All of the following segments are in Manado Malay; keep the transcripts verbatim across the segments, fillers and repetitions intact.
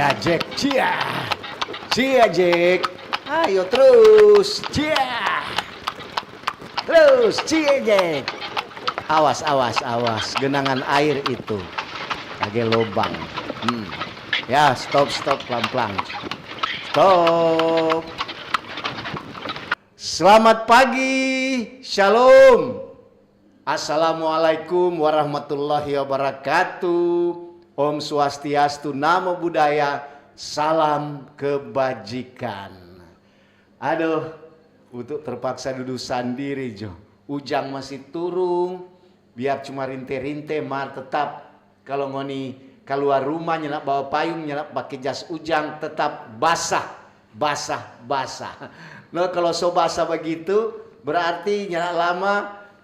Ajek, cia. Cia, Jek. Ayo terus, cia. Terus, cie, Jek. Awas, awas, awas. Genangan air itu. Kage lobang. Hmm. Ya, stop, stop, pelan-pelan. Stop. Selamat pagi. Shalom. Assalamualaikum warahmatullahi wabarakatuh. Om Swastiastu, Namo Buddhaya, salam kebajikan. Aduh, Utu terpaksa dudu sandiri jo. Ujang masih turung, biar cuma rinte-rinte, mar tetap kalu ngoni kaluar rumah nyanda bawa payung, nyanda pake jas ujang, tetap basah, basah, basah. No, kalu so basah bagitu, berarti nyanda lama,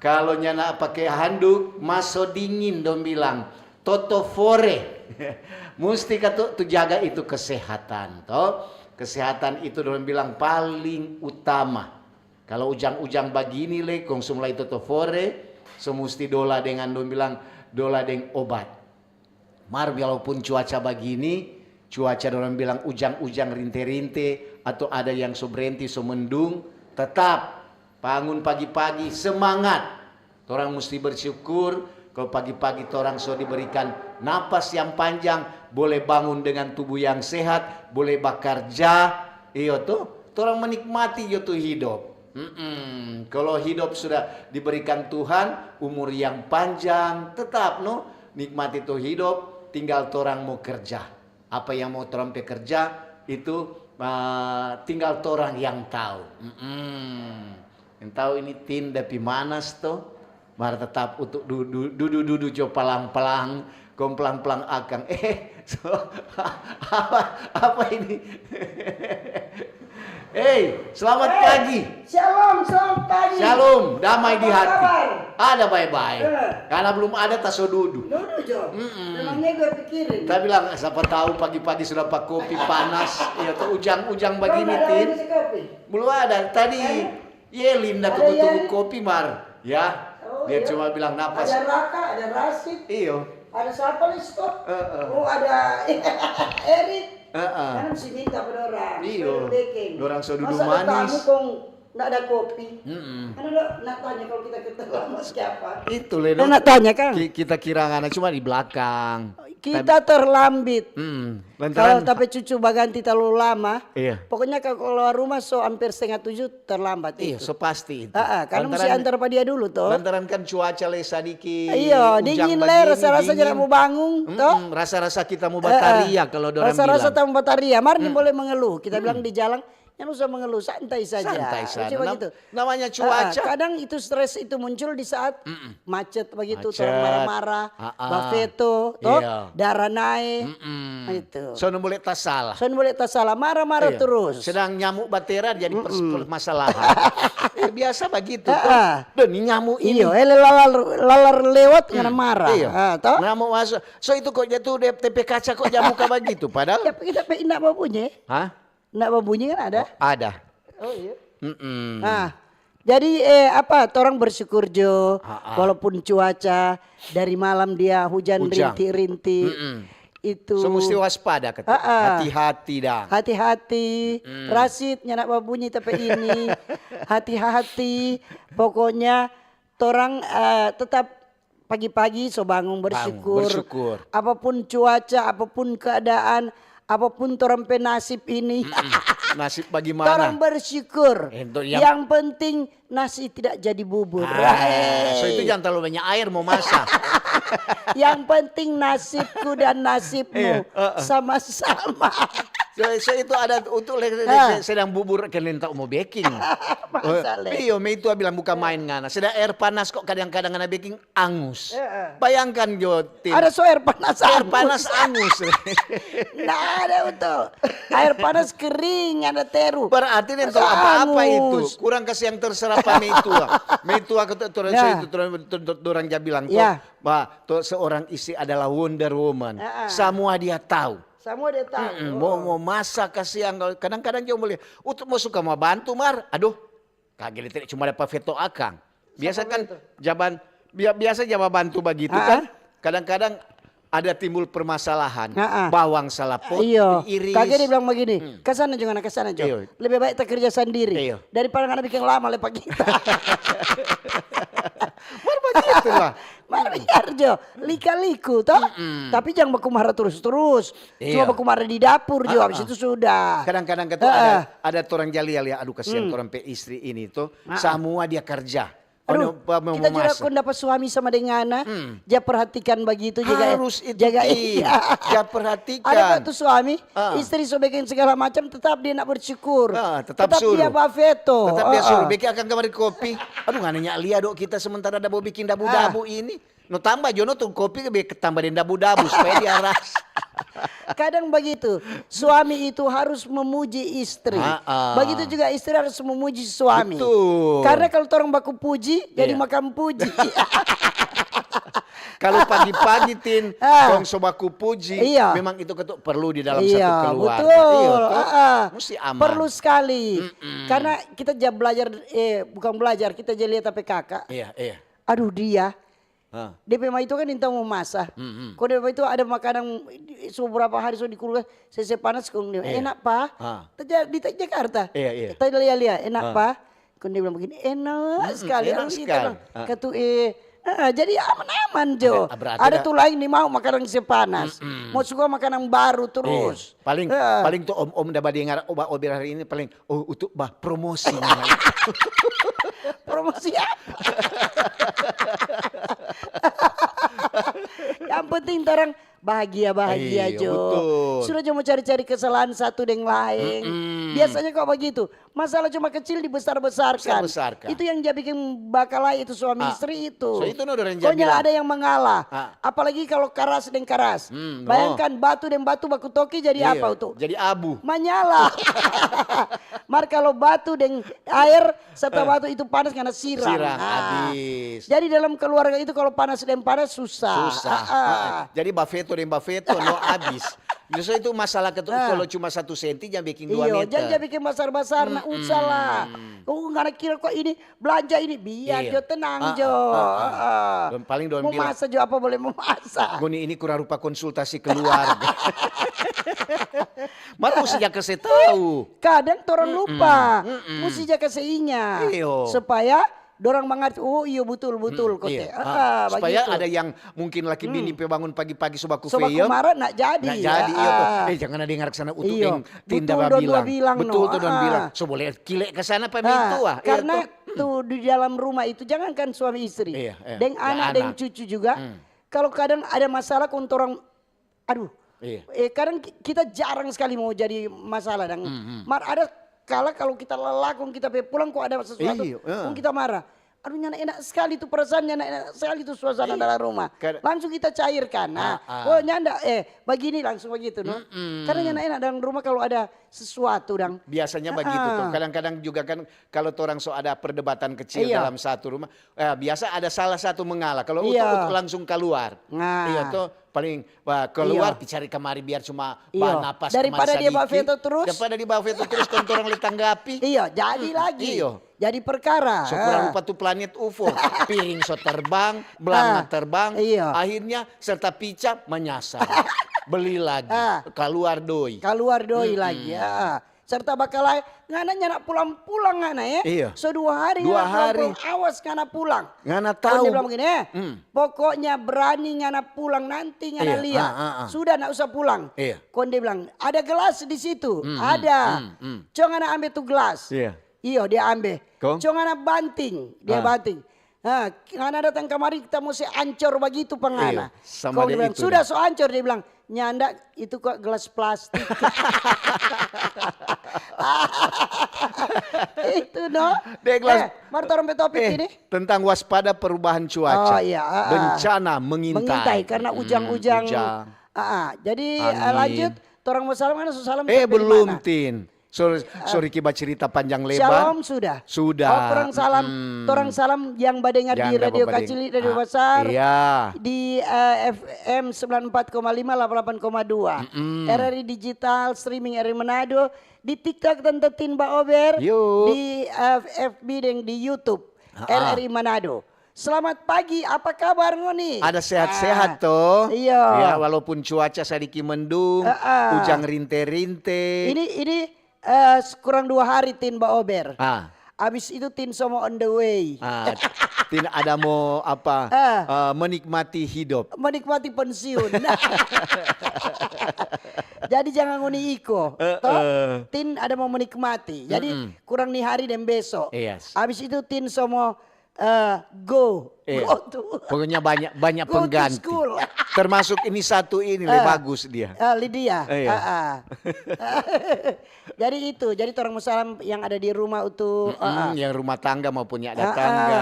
kalu nyanda pake handuk, maso dingin dong bilang, toto fore. Musti katu tu jaga itu kesehatan, to. Kesehatan itu dong bilang paling utama. Kalu ujang-ujang bagini le, kong so mulai toto fore, so musti dola dengan dong bilang, dola deng obat. Mar walaupun cuaca bagini, cuaca dorang bilang ujang-ujang rinte-rinte, atau ada yang so brenti, so mendung, tetap bangun pagi-pagi, semangat. Torang musti bersyukur, kalu pagi-pagi torang so diberikan napas yang panjang, boleh bangun dengan tubuh yang sehat, boleh bakarja, iyo to, torang menikmati jo tu hidop. Mm-mm. Kalu hidop sudah diberikan Tuhan, umur yang panjang, tetap no, nikmati tu hidop, tinggal torang mo kerja. Apa yang mo torang pe kerja, itu, ah, tinggal torang yang tau. Mm-mm. Yang tau ini Tin da pi manas to, mar tetap untuk du-, du-, dudu-dudu jo palang-palang, kong palang-palang akang. Eh, so, apa, apa ini? Hei, selamat pagi. Shalom, selamat pagi. Shalom, damai di hati. Apa kabar? Ada bae-bae. Eh. Karena belum ada, ta so dudu. Dudu jo. Mm-mm. Memangnya gue pikirin. Ta bilang, siapa tahu pagi-pagi sudah pa kopi panas. Iya, tuh ujang-ujang bagini, Tin. Belum ada yang kasih kopi? Belum ada. Tadi, tadi? Ye, Linda tuku-tuku kopi, mar. Ya, oh, dia cuma bilang, "Napa sih?" Ada Raka, ada Rasid. Iyo. Ada siapa lagi, Scott? Heeh. Oh, ada Erik. Heeh. Kan mesti minta pa dorang. Iyo. Dorang so dudu manis. Masa ada tamu kong nda ada kopi? Mm-mm. Kan ada nak tanya kalau kita keterlambat siapa? Itu le, nak tanya, Kang. Kita kira ngana cuma di belakang. Kita terlambit. Mm-mm. Lantaran kalau ta pe cucu baganti talalu lama, iya, pokoknya kalau keluar rumah so amper setengah tujuh terlambat. Iya, itu so pasti itu. Ah, ah, karena mesti antar pa dia dulu, to. Lantaran kan cuaca le sadiki, iyo, dingin le, rasa-rasa nyanda mo bangun, to. Mm-mm, rasa-rasa kita mo bataria, kalau dorang bilang. Rasa-rasa ta mo bataria, mar ni boleh mengeluh. Kita bilang di jalan, nyanda usah mengeluh, santai saja. Santai saja. Namanya cuaca. Ah, ah, kadang itu stres itu muncul di saat macet begitu, torang marah-marah, baveto, to, darah nae. Mm-mm. Itu. So, no boleh tasala. So, no boleh tasala, marah-marah terus. Sedang nyamuk batera jadi pers-, permasalahan. Eh, biasa begitu, to. Ah, ah. Duh, ni nyamuk ini. Iyo, eh, lalar, lalar lewat ngana marah. Iyo. Ah, to? Nyamuk masuk. So, itu kok jatuh, dia tepe kaca kok jamuka begitu, padahal. Tapi, tapi indak babunyi. Hah? Nda babunyi kan ada? Oh, ada. Oh, iya. Mm-mm. Nah, jadi, eh, apa, torang bersyukur jo, ha-ha, walaupun cuaca dari malam dia hujan rintik-rintik. Mm-mm. Itu. So musti waspada, kata. Ha-ha. Hati-hati dang. Hati-hati. Mm-mm. Rasid, nyanda babunyi tapi ini. Hati-hati. Pokoknya torang, eh, tetap pagi-pagi so bangun, bersyukur. Bangun, bersyukur. Apapun cuaca, apapun keadaan, apapun torang pe nasib ini. Mm-mm. Nasib bagaimana? Torang bersyukur. Yang penting nasi tidak jadi bubur. Ah, so itu jangan terlalu banyak air, mau masak. Yang penting nasibku dan nasibmu sama-sama. Iya, uh-uh. So, so itu ada untuk le-, le-, sedang bubur, kalian tak mau beking. Masa le. Iyo, me itu bilang bukan main ngana. Sedang air panas kok kadang-kadang ngana beking angus. Heeh. Bayangkan jo, Tin. Ada so air panas angus. Air panas angus. Nda ada itu. Air panas kering, ada teru. Berarti dia tahu apa-apa itu. Kurang kasih yang terserah pa meitua. Meitua ke tu-, tu-, itu, tu-, tu-, tu-, dorang ja bilang tu, bah, tu seorang istri adalah Wonder Woman. Heeh. Semua dia tahu. Semua dia tahu. Mm-mm. Mau, mau masak, kasihan. Kadang-kadang dia mau lihat, "Utu mau suka mau bantu, Mar." Aduh, kagele tidak cuma ada pa feto akang. Biasa kan jaban, bia-, biasa jaban bantu begitu kan. Kadang-kadang Ada timbul permasalahan, Ah, ah. Bawang salah pot, Iyo, diiris. Kage dia bilang begini, ke sana jo, ngana ke sana jo. Iyo. Lebih baik kita kerja sendiri Iyo. daripada ngana bikin lama le pa kita. Mar bagitulah. Mar biar jo, lika-liku toh. Tapi jangan baku marah terus-terus. Cuma Iyo. Baku marah di dapur jo, Ah, habis ah. Itu sudah. Kadang-kadang kata Ah, ada ah. Ada orang jali-jali, aduh kasihan orang pe istri ini tuh, Ah, ah. Semua dia kerja. Aduh, Ono pa- mau kita juga memasak. Kong dapa suami sama deng ngana, dia perhatikan bagitu juga. Harus itu, Jaga Tin. Iya. Dia perhatikan. Ada waktu suami, Ah. Istri so bikin segala macam, tetap dia nak bersyukur. Ah, tetap suruh. Dia bafeto. Tetap dia Ah, suruh. Ah. Beki akang kamari kopi. Aduh, ngana nyak lia do kita sementara ada mau bikin dabu-dabu ini. No tambah jo no tu kopi be tambah deng dabu-dabu supaya dia rasa. Kadang begitu, suami itu harus memuji istri. Ah, ah. Begitu juga istri harus memuji suami. Betul. Karena kalau torang baku puji, jadi Iya. Makan puji. Kalau pagi-pagi Tin, Ah. kong so baku puji, Iya. Memang itu ketuk perlu di dalam Iya, satu keluarga. Betul. Iya, toh? Ah, ah. Mesti aman. Perlu sekali. Karena kita ja belajar, eh bukan belajar, kita ja lia ta pe kaka. Iya, iya. Aduh dia, Ah. Depe mai itu kan inta mo masa. Mm-mm. Kong depe itu ada makanan so berapa hari so di kulkas, sese panas kong dia, Iya. "Enak pa?" Ah. Tanya di Jakarta. Iya, iya. Tanya lia-lia, "Enak Ah. pa?" Kong dia bilang begini, "Enak Mm-mm, sekali." enak Orang gitu sekali. dong. Ah. Katu eh, ah, jadi aman-aman jo. Ada- berarti Ada ada- tu lain ni mau makanan se panas. Mm-mm. Mau suka makanan baru terus. Iya. Paling Ah. paling tu om-om da badengar oba ober hari ini paling, "Oh, untuk bah promosi namanya." Promosi apa? Yang penting torang bahagia-bahagia Iya, jo. Betul. Sudah jo mo cari-cari kesalahan satu deng laeng. Mm-mm. Biasanya kok begitu. Masalah cuma kecil dibesar-besarkan. Besar-besarkan. Itu yang ja bikin bakalae itu suami Ah, istri itu. So itu no orang Kok nyanda ada yang mengalah. Ah. Apalagi kalau karas deng karas. Hmm, no. Bayangkan batu deng batu baku toki jadi Iya, apa tu? Jadi abu. Manyala. Mar kalau batu deng air serta batu itu panas karena siram. Siram, Ah. habis. Jadi dalam keluarga itu kalau panas deng panas susah. Susah. Ah, ah. Jadi bafeto deng bafeto no habis. Justru itu masalah ketu Ah. Kalau cuma satu senti jangan bikin dua Iyo, meter. Jangan ja bikin basar-basar, nah usah lah. Kong ngana kira kok ini belanja ini, biar Iya. jo tenang Ah, jo. ah, ah, ah. Ah. Dong paling dong Mo bilang, masa jo apa boleh mo masa. Ngoni ini kurang rupa konsultasi keluarga. Mar musti ja kase tahu. Kadang torang lupa, Mm-mm. musti ja kase inga Iyo. supaya dorang mangarti. Oh iyo betul betul Hmm, kote. Iya. Ah, Ah, supaya bagitu. ada yang mungkin laki bini pe bangun pagi-pagi so baku So baku feyel. marah nak jadi. Nak jadi, iya Ah, toh. ah. Eh, jangan ada dengar sana utuk Iyo. deng Tinda Betul dong bilang. Dua bilang Betul no. tuh dong Ah. bilang. So boleh kile ke sana apa Ah, mintu ah. Iya karena toh. Tuh di dalam rumah itu jangankan suami istri, Iya, iya. deng Ya, anak, deng anak. Cucu juga. Hmm. Kalau kadang ada masalah kong torang, aduh, Iya. eh, kadang ki- kita jarang sekali mau jadi masalah dang. Hmm, hmm. Mar ada kala kalau kita lelakon kita pe pulang kok ada sesuatu, Iya, eh. kong kita marah. Aduh nyanda enak sekali tu perasaan, nyanda enak sekali tu suasana dalam rumah. Kad- Langsung kita cairkan. Nah, Ah, ah. oh nyanda, eh begini langsung begitu no. Mm-mm. Karena nyanda enak dalam rumah kalau ada sesuatu dang. Biasanya Ah, begitu tuh. ah. Kadang-kadang juga kan kalau orang so ada perdebatan kecil Iya. dalam satu rumah, eh, biasa ada salah satu mengalah. Kalau Iya. utuk, utuk langsung keluar. Nah. Iya tuh paling wah, keluar Iya. pi cari kamari biar cuma Iya. bahan napas Daripada kemari dia sadiki. Bafeto terus. Daripada dia Bafeto terus kong torang le tanggapi. Iya, jadi lagi. Iya. Jadi perkara. So kurang Ah. rupa tu planet U F O. Piring so terbang, blanga Ah, terbang. iya. Akhirnya serta pica menyasar. Beli lagi. Ah. Keluar doi. Keluar doi lagi. Ah. Serta bakalae, ngana nyanda pulang-pulang ngana ya. Iya. So dua hari Dua ngana pulang, hari. Pulang, awas ngana pulang. Ngana Kong tahu. Dia bilang begini, eh, Hmm. Pokoknya berani ngana pulang nanti ngana Iya, lia. ah, ah, ah. Sudah ndak usah pulang. Iya. Kong dia bilang, ada gelas di situ. Hmm, hmm, Ada. hmm, hmm. Cong ngana ambe tu gelas. Iya. Iyo, dia ambe. Kong? Cong ngana banting, dia Ah. banting. Nah, ngana datang kamari kita mo se ancor bagitu pa ngana. Iya, sama Kong dia dia bilang, itu sudah dah. So ancor, dia bilang, nyanda itu kok gelas plastik. Itu no. Deh, gelas- Eh, mar torang pe topik Eh, ini. Tentang waspada perubahan cuaca. Oh, iya, ah, ah. Bencana mengintai. Mengintai karena Hmm, ujang-ujang. ujang. Ah, ah. Jadi eh, Angin. Lanjut, torang mo salam kan so salam Eh, dari belum, mana? Tin. Sorry, sorry kiba cerita panjang lebar. Shalom sudah. Sudah. Oh, torang salam, Mm-mm. torang salam yang badengar di Yang Radio dapat Kacili, badeng-, Radio ah, Besar, iya. Di eh, F M sembilan empat koma lima, delapan koma dua, Mm-mm. R R I Digital, streaming R R I Manado, di TikTok Tante Tin Baober, Yo. Di eh, F B dan di YouTube Ah, ah. R R I Manado. Selamat pagi, apa kabar ngoni? Ada sehat-sehat to? Iya. Ya, walaupun cuaca sadiki mendung, Heeh. ujang rinte-rinte. Ini ini eh, kurang dua hari Tin baober. Ah, Abis itu Tin so mo on the way. ah, tidak ada mau apa Ah. eh, menikmati hidup. Menikmati pensiun. Jadi jangan ngoni iko. Toh? Heeh. Tin ada mau menikmati. Jadi kurang ni hari dan besok. Yes. Abis itu Tin so mo eh, go. Iya. Go to. Pokoknya banyak banyak Go to pengganti. school. Termasuk ini satu ini le Ah. bagus dia. Ah, Lydia. Iya. Ah, ah. Jadi itu, jadi torang mo salam yang ada di rumah itu. Mm, yang rumah tangga maupun yang ada Ah, ah. tangga.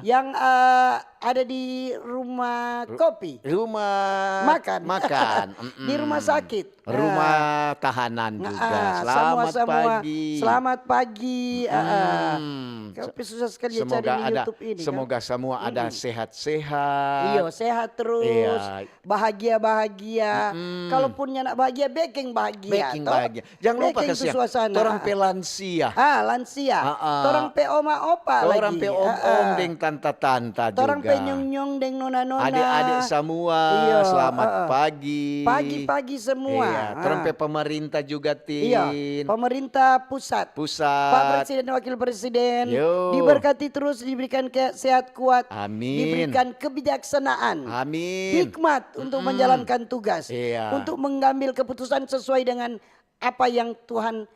Yang eh, ada di rumah kopi. Rumah Makan. Makan. Mm-mm. Di rumah sakit. Rumah tahanan Ah, juga. ah, Selamat semua, semua. pagi. Selamat pagi. Ah, ah. Hmm. Tapi susah sekali Semoga cari di ada, YouTube ini. Kan? Semoga semua ada sehat-sehat. Iyo, sehat terus, Iya. Bahagia-bahagia. Kalaupun nyanda bahagia, beking bahagia. Beking Toh? Bahagia. Jangan lupa Beking tu kasihan. Suasana. Torang pe lansia. Ah, lansia. Ah, ah. Torang pe oma opa Torang lagi. pe om-om Ah, ah. deng tanta-tanta juga. Torang pe nyong-nyong deng nona-nona. Adik-adik semua, Iyo, selamat ah, ah. Pagi. Pagi-pagi semua. Iya, torang Ah. pe pemerintah juga, Iya, Tin. Pemerintah pusat. Pusat. Pak Presiden, Wakil Presiden, Yo. diberkati terus, diberikan ke sehat kuat, Amin. diberikan kebijaksanaan, Amin. hikmat untuk menjalankan tugas, Iya. untuk mengambil keputusan sesuai dengan apa yang Tuhan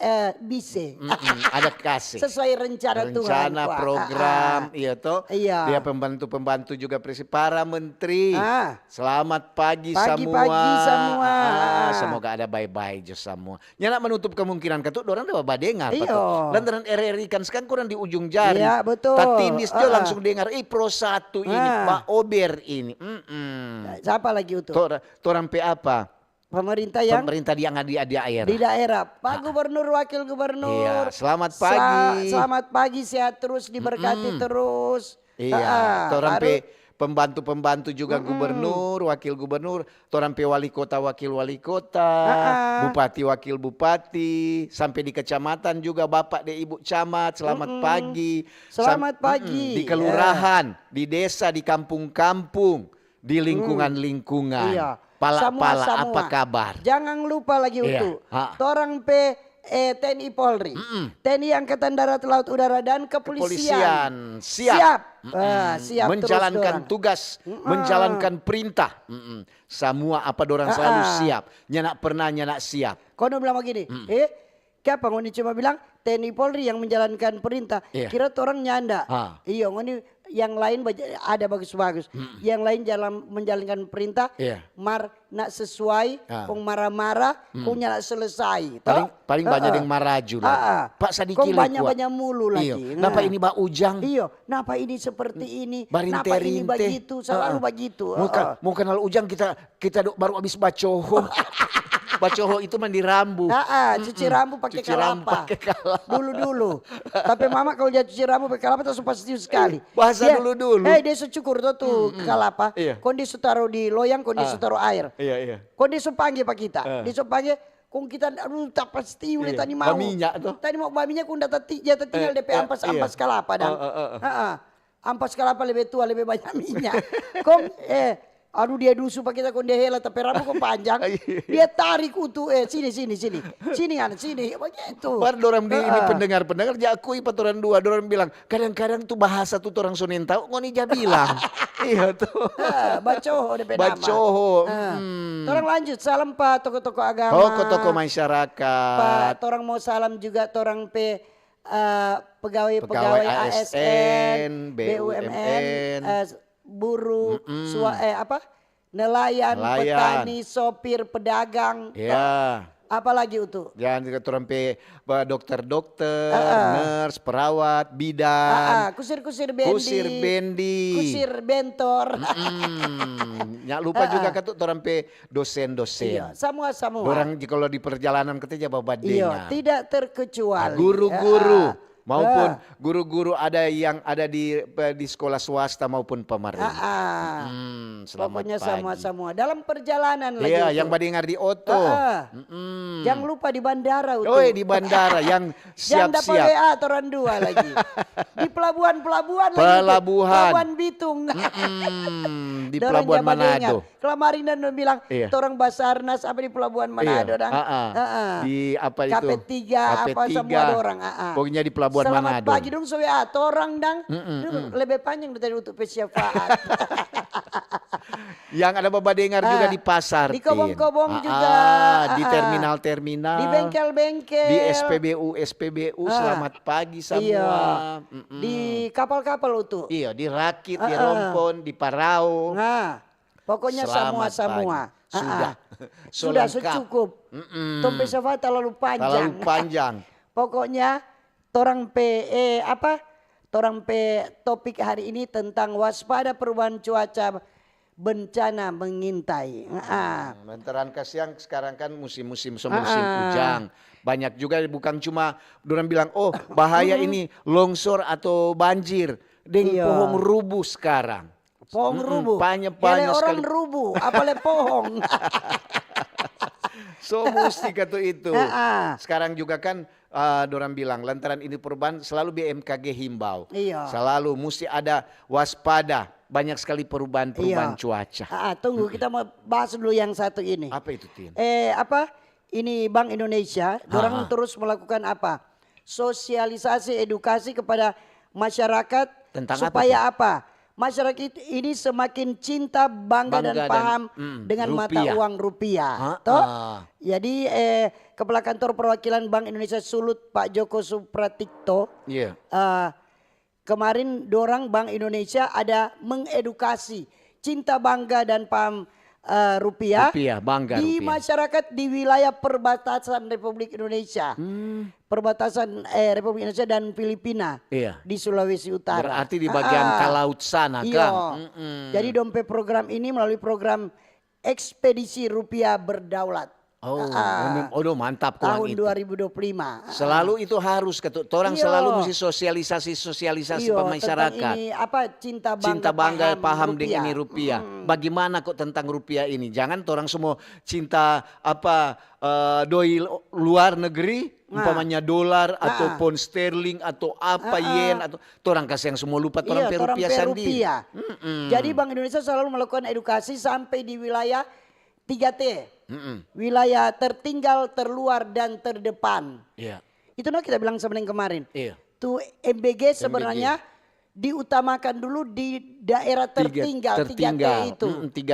eh, bise. Mm-mm, ada kasih. Sesuai rencana Tuhan. Rencana, Wah, program, ah, ah. Iya toh. Iya. Dia pembantu-pembantu juga presiden, para menteri. Ah. Selamat pagi, Pagi, semua. pagi, semua. Ah, Ah. Semoga ada baik-baik jo semua. Nyanda menutup kemungkinan katu dorang dapa badengar. Iyo. Patu. Lantaran R R I kan sekarang kurang di ujung jari. Iya, betul. Tatindis jo Ah, ah. Langsung dengar. Eh, Pro Satu ini, Ah. Pak Ober ini. Mm-mm. Siapa lagi itu? Tor-, torang pe apa? Pemerintah yang Pemerintah yang di, di daerah. Di daerah, Pak Gubernur, Wakil Gubernur. Iya, selamat Sel- pagi. Selamat pagi, sehat terus, diberkati terus. Iya, Ah, torang baru- pe pembantu-pembantu juga gubernur, wakil gubernur, torang pe wali kota, wakil wali kota, Ah, ah. bupati, wakil bupati, sampe di kecamatan juga bapak deng ibu camat, selamat pagi. Sam- Selamat pagi. mm-mm, di kelurahan, di desa, di kampung-kampung, di lingkungan-lingkungan. Iya. Pala-pala, Semua, apa semua. Kabar? Jangan lupa lagi Iya. itu. Ha. Torang pe eh, T N I Polri, T N I Angkatan Darat, Laut, Udara, dan Kepolisian. Kepolisian, siap. Siap. Mm-mm. Ah, siap terus Menjalankan dorang. Tugas, menjalankan perintah. Mm-mm. Semua apa dorang selalu Ah, ah. Siap. Nyanda pernah nyanda siap. Kono bilang begini, eh, kiapa ngoni cuma bilang T N I Polri yang menjalankan perintah? Iya. Kira torang nyanda. Ah. Iyo, ngoni yang lain baja- ada bagus-bagus. Yang lain jalan menjalankan perintah, Iya. mar nak sesuai, Ah. kong marah-marah, kong nyanda selesai. Paling Toh? paling banyak Heeh. yang maraju lah. Ah, ah. Pak sadiki Kong lei banyak kuat. banyak mulu lagi. Iyo. Nah. Napa ini ba ujang? Iyo, napa ini seperti ini? Napa ini Barinte-rinte. Begitu? Selalu Heeh. Begitu. Mau ka- Heeh. mau kenal ujang kita kita do, baru abis bacoho. Bacoho itu mandi rambu. Ah, ah, cuci rambu pakai Cuci rambu kalapa. Pakai kalapa. Dulu-dulu. Tapi mama kalau dia cuci rambu pakai kalapa, terus pasti sekali. Bahasa Dia, dulu-dulu. Hei, dia su cukur to tu kalapa. Iya. Kong dia su taruh di loyang, kong dia su taruh air. Iya, iya. Kong dia su pangge pa kita. Eh. Dia su pangge, kong kita aduh tapasti ule Iya, tadi mau. baminyak to. Tadi mau baminyak, kong dia tati-, dia tatinggal Eh, depe eh, ampas-ampas iya. kalapa dang. Eh, eh, eh, eh. Heeh. Ampas kalapa lebe tua, lebe banyak minyak. Kong, eh, aduh dia dusu pa kita, kong dia hela ta pe rambu kong panjang. Iya. Dia tarik utu, eh, sini, sini, sini. Sini, ngana, sini. Begitu. Baru dorang di ini Heeh. pendengar-pendengar ja akui pa torang dua. Dorang bilang, kadang-kadang tu bahasa tu torang so nintau, ngoni ja bilang. Iya tu. Ah, bacoho depe nama. Bacoho. Ah. Mm. Torang lanjut, salam pa toko-toko agama. Toko-toko masyarakat. Pa, torang mau salam juga torang pe eh, pegawai-pegawai Pegawai A S N, A S N, B U M N, B U M N. Eh, buruh, sua-, eh, apa? Nelayan, Nelayan. Petani, sopir, pedagang. Ya. Apalagi itu? Dan juga torang pe ba- dokter-dokter, Ah, ah. Nurse, perawat, bidan. Ah, ah, kusir-kusir bendi. Kusir bendi. Kusir bentor. Hmm, nyak lupa juga katu torang pe dosen-dosen. Iya, semua, semua. Dorang di- kalau di perjalanan kata ja Iya, babadengar. Tidak terkecuali. Guru-guru. Ah, ah. maupun guru-guru ada yang ada di, di sekolah swasta maupun pemerintah. Ah, ah. Hmm, selamat pagi. Pokoknya semua-semua dalam perjalanan lagi. Iya, yang badengar di oto. Ah, ah. Mm-mm. Jangan lupa di bandara, Utu. Oi, di bandara yang siap-siap. Jangan dapat W A torang dua lagi. Di pelabuhan-pelabuhan lagi, Utu. Pelabuhan. Pelabuhan Bitung. Mm-mm, di Pelabuhan Manado. Kemarin dang bilang, iya, torang Basarnas apa di Pelabuhan Manado, dang? Iya, ah, ah. Di apa itu? K P tiga, apa semua dorang, ah, ah. Pokoknya di Pelabuhan Manado. Selamat pagi dong, so ya, torang dang. Mm-mm, mm. Lebe panjang dari tadi untuk pe syafaat. Yang ada babadengar juga di pasar, di kobong-kobong juga, ah, ah, di terminal-terminal, di bengkel-bengkel, di S P B U, S P B U, selamat pagi semua. Iya. Mm-mm. Di kapal-kapal, Utu. Iya, di rakit, di rompon, di parao. Nah. Pokoknya samua-samua. Selamat pagi. Sudah. Ah, ah. So lengkap. Sudah, so cukup. Mm-mm. Tong pe syafaat talalu panjang. Talalu panjang. Pokoknya, torang pe, eh, apa? Torang pe topik hari ini tentang waspada perubahan cuaca, bencana mengintai. Ah. Hmm, lantaran kasiang sekarang kan musim-musim, so musim ujang. Banyak juga, bukan cuma dorang bilang, "Oh, bahaya ini longsor atau banjir." Deng pohong rubuh sekarang. Pohong rubuh. Panya-panya skali. Orang rubuh, apale pohong. So musti katu itu. Sekarang juga kan, eh, dorang bilang, lantaran ini perubahan, selalu B M K G himbau. Iya. Selalu musti ada waspada, banyak skali perubahan-perubahan cuaca. Ah, tunggu, kita mau bahas dulu yang satu ini. Apa itu, Tin? Eh, apa? Ini Bank Indonesia, dorang terus melakukan apa? Sosialisasi, edukasi kepada masyarakat. Tentang apa tuh? Supaya apa? Masyarakat ini semakin cinta, bangga, dan paham dengan mata uang rupiah. Toh? Jadi, eh, Kepala Kantor Perwakilan Bank Indonesia Sulut, Pak Joko Supratikto, eh, kemarin dorang Bank Indonesia ada mengedukasi cinta, bangga, dan paham, eh, rupiah di masyarakat di wilayah perbatasan Republik Indonesia. Hmm. Perbatasan, eh, Republik Indonesia dan Filipina di Sulawesi Utara. Berarti di bagian ka laut sana, kan? Iya. Mm-mm. Jadi, dong pe program ini melalui program Ekspedisi Rupiah Berdaulat. Oh, mantap kong itu. Tahun dua ribu dua puluh lima. Selalu itu harus, katu-, torang selalu musti sosialisasi, sosialisasi pa masyarakat. Tentang ini, apa, cinta bangga, paham deng ini rupiah. Bagaimana kong tentang rupiah ini? Jangan torang semua cinta, apa, eh, doi luar negeri, umpamanya dolar atau pound sterling atau apa, yen, atau torang kasiang semua lupa torang pe rupiah sandiri. Jadi Bank Indonesia selalu melakukan edukasi sampai di wilayah tiga T. Wilayah tertinggal, terluar, dan terdepan. Iya. Itu no kita bilang sebenarnya kemarin. Iya. Tu M B G sebenarnya diutamakan dulu di daerah tertinggal, tiga T itu.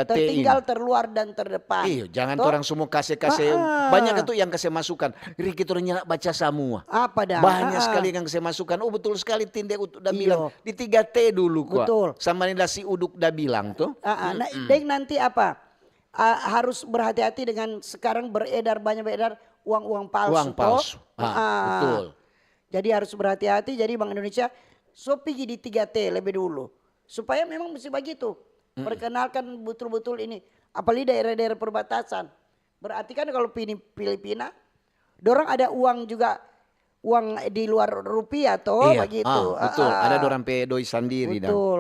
Tertinggal, terluar, dan terdepan. Iya, jangan torang semua kase-kase. Banyak itu yang kase masukan. Riki torang nyanda baca samua. Apa dang? Banyak skali yang kase masukan. Oh, betul skali, Tin, dia da bilang. Di tiga T dulu kwa. Betul. Sama ni da si Uduk da bilang tu. Deng nanti apa? Ah, harus berhati-hati dengan sekarang beredar, banyak beredar uang-uang palsu. Uang palsu. Ah, betul. Jadi harus berhati-hati. Jadi Bank Indonesia so pigi di tiga T lebih dulu. Supaya memang mesti bagitu. Perkenalkan betul-betul ini. Apalagi daerah-daerah perbatasan. Berarti kan kalau Filipina, dorang ada uang juga, uang di luar rupiah to, bagitu. Iya, betul. Ada dorang pe doi sandiri dang. Betul.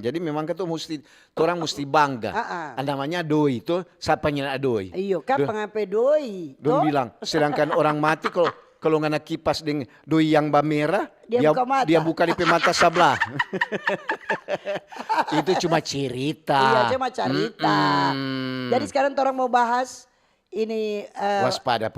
Jadi memang katu musti, torang musti bangga. Ah, namanya doi to, sapa nyanda doi? Iyo, kapang pe doi to? Dong bilang, sedangkan orang mati kalau, kalau ngana kipas deng doi yang bamerah, dia buka mata. Dia buka depe mata sablah. Itu cuma cerita. Iya, cuma cerita. Jadi sekarang torang mau bahas ini, eh, waspada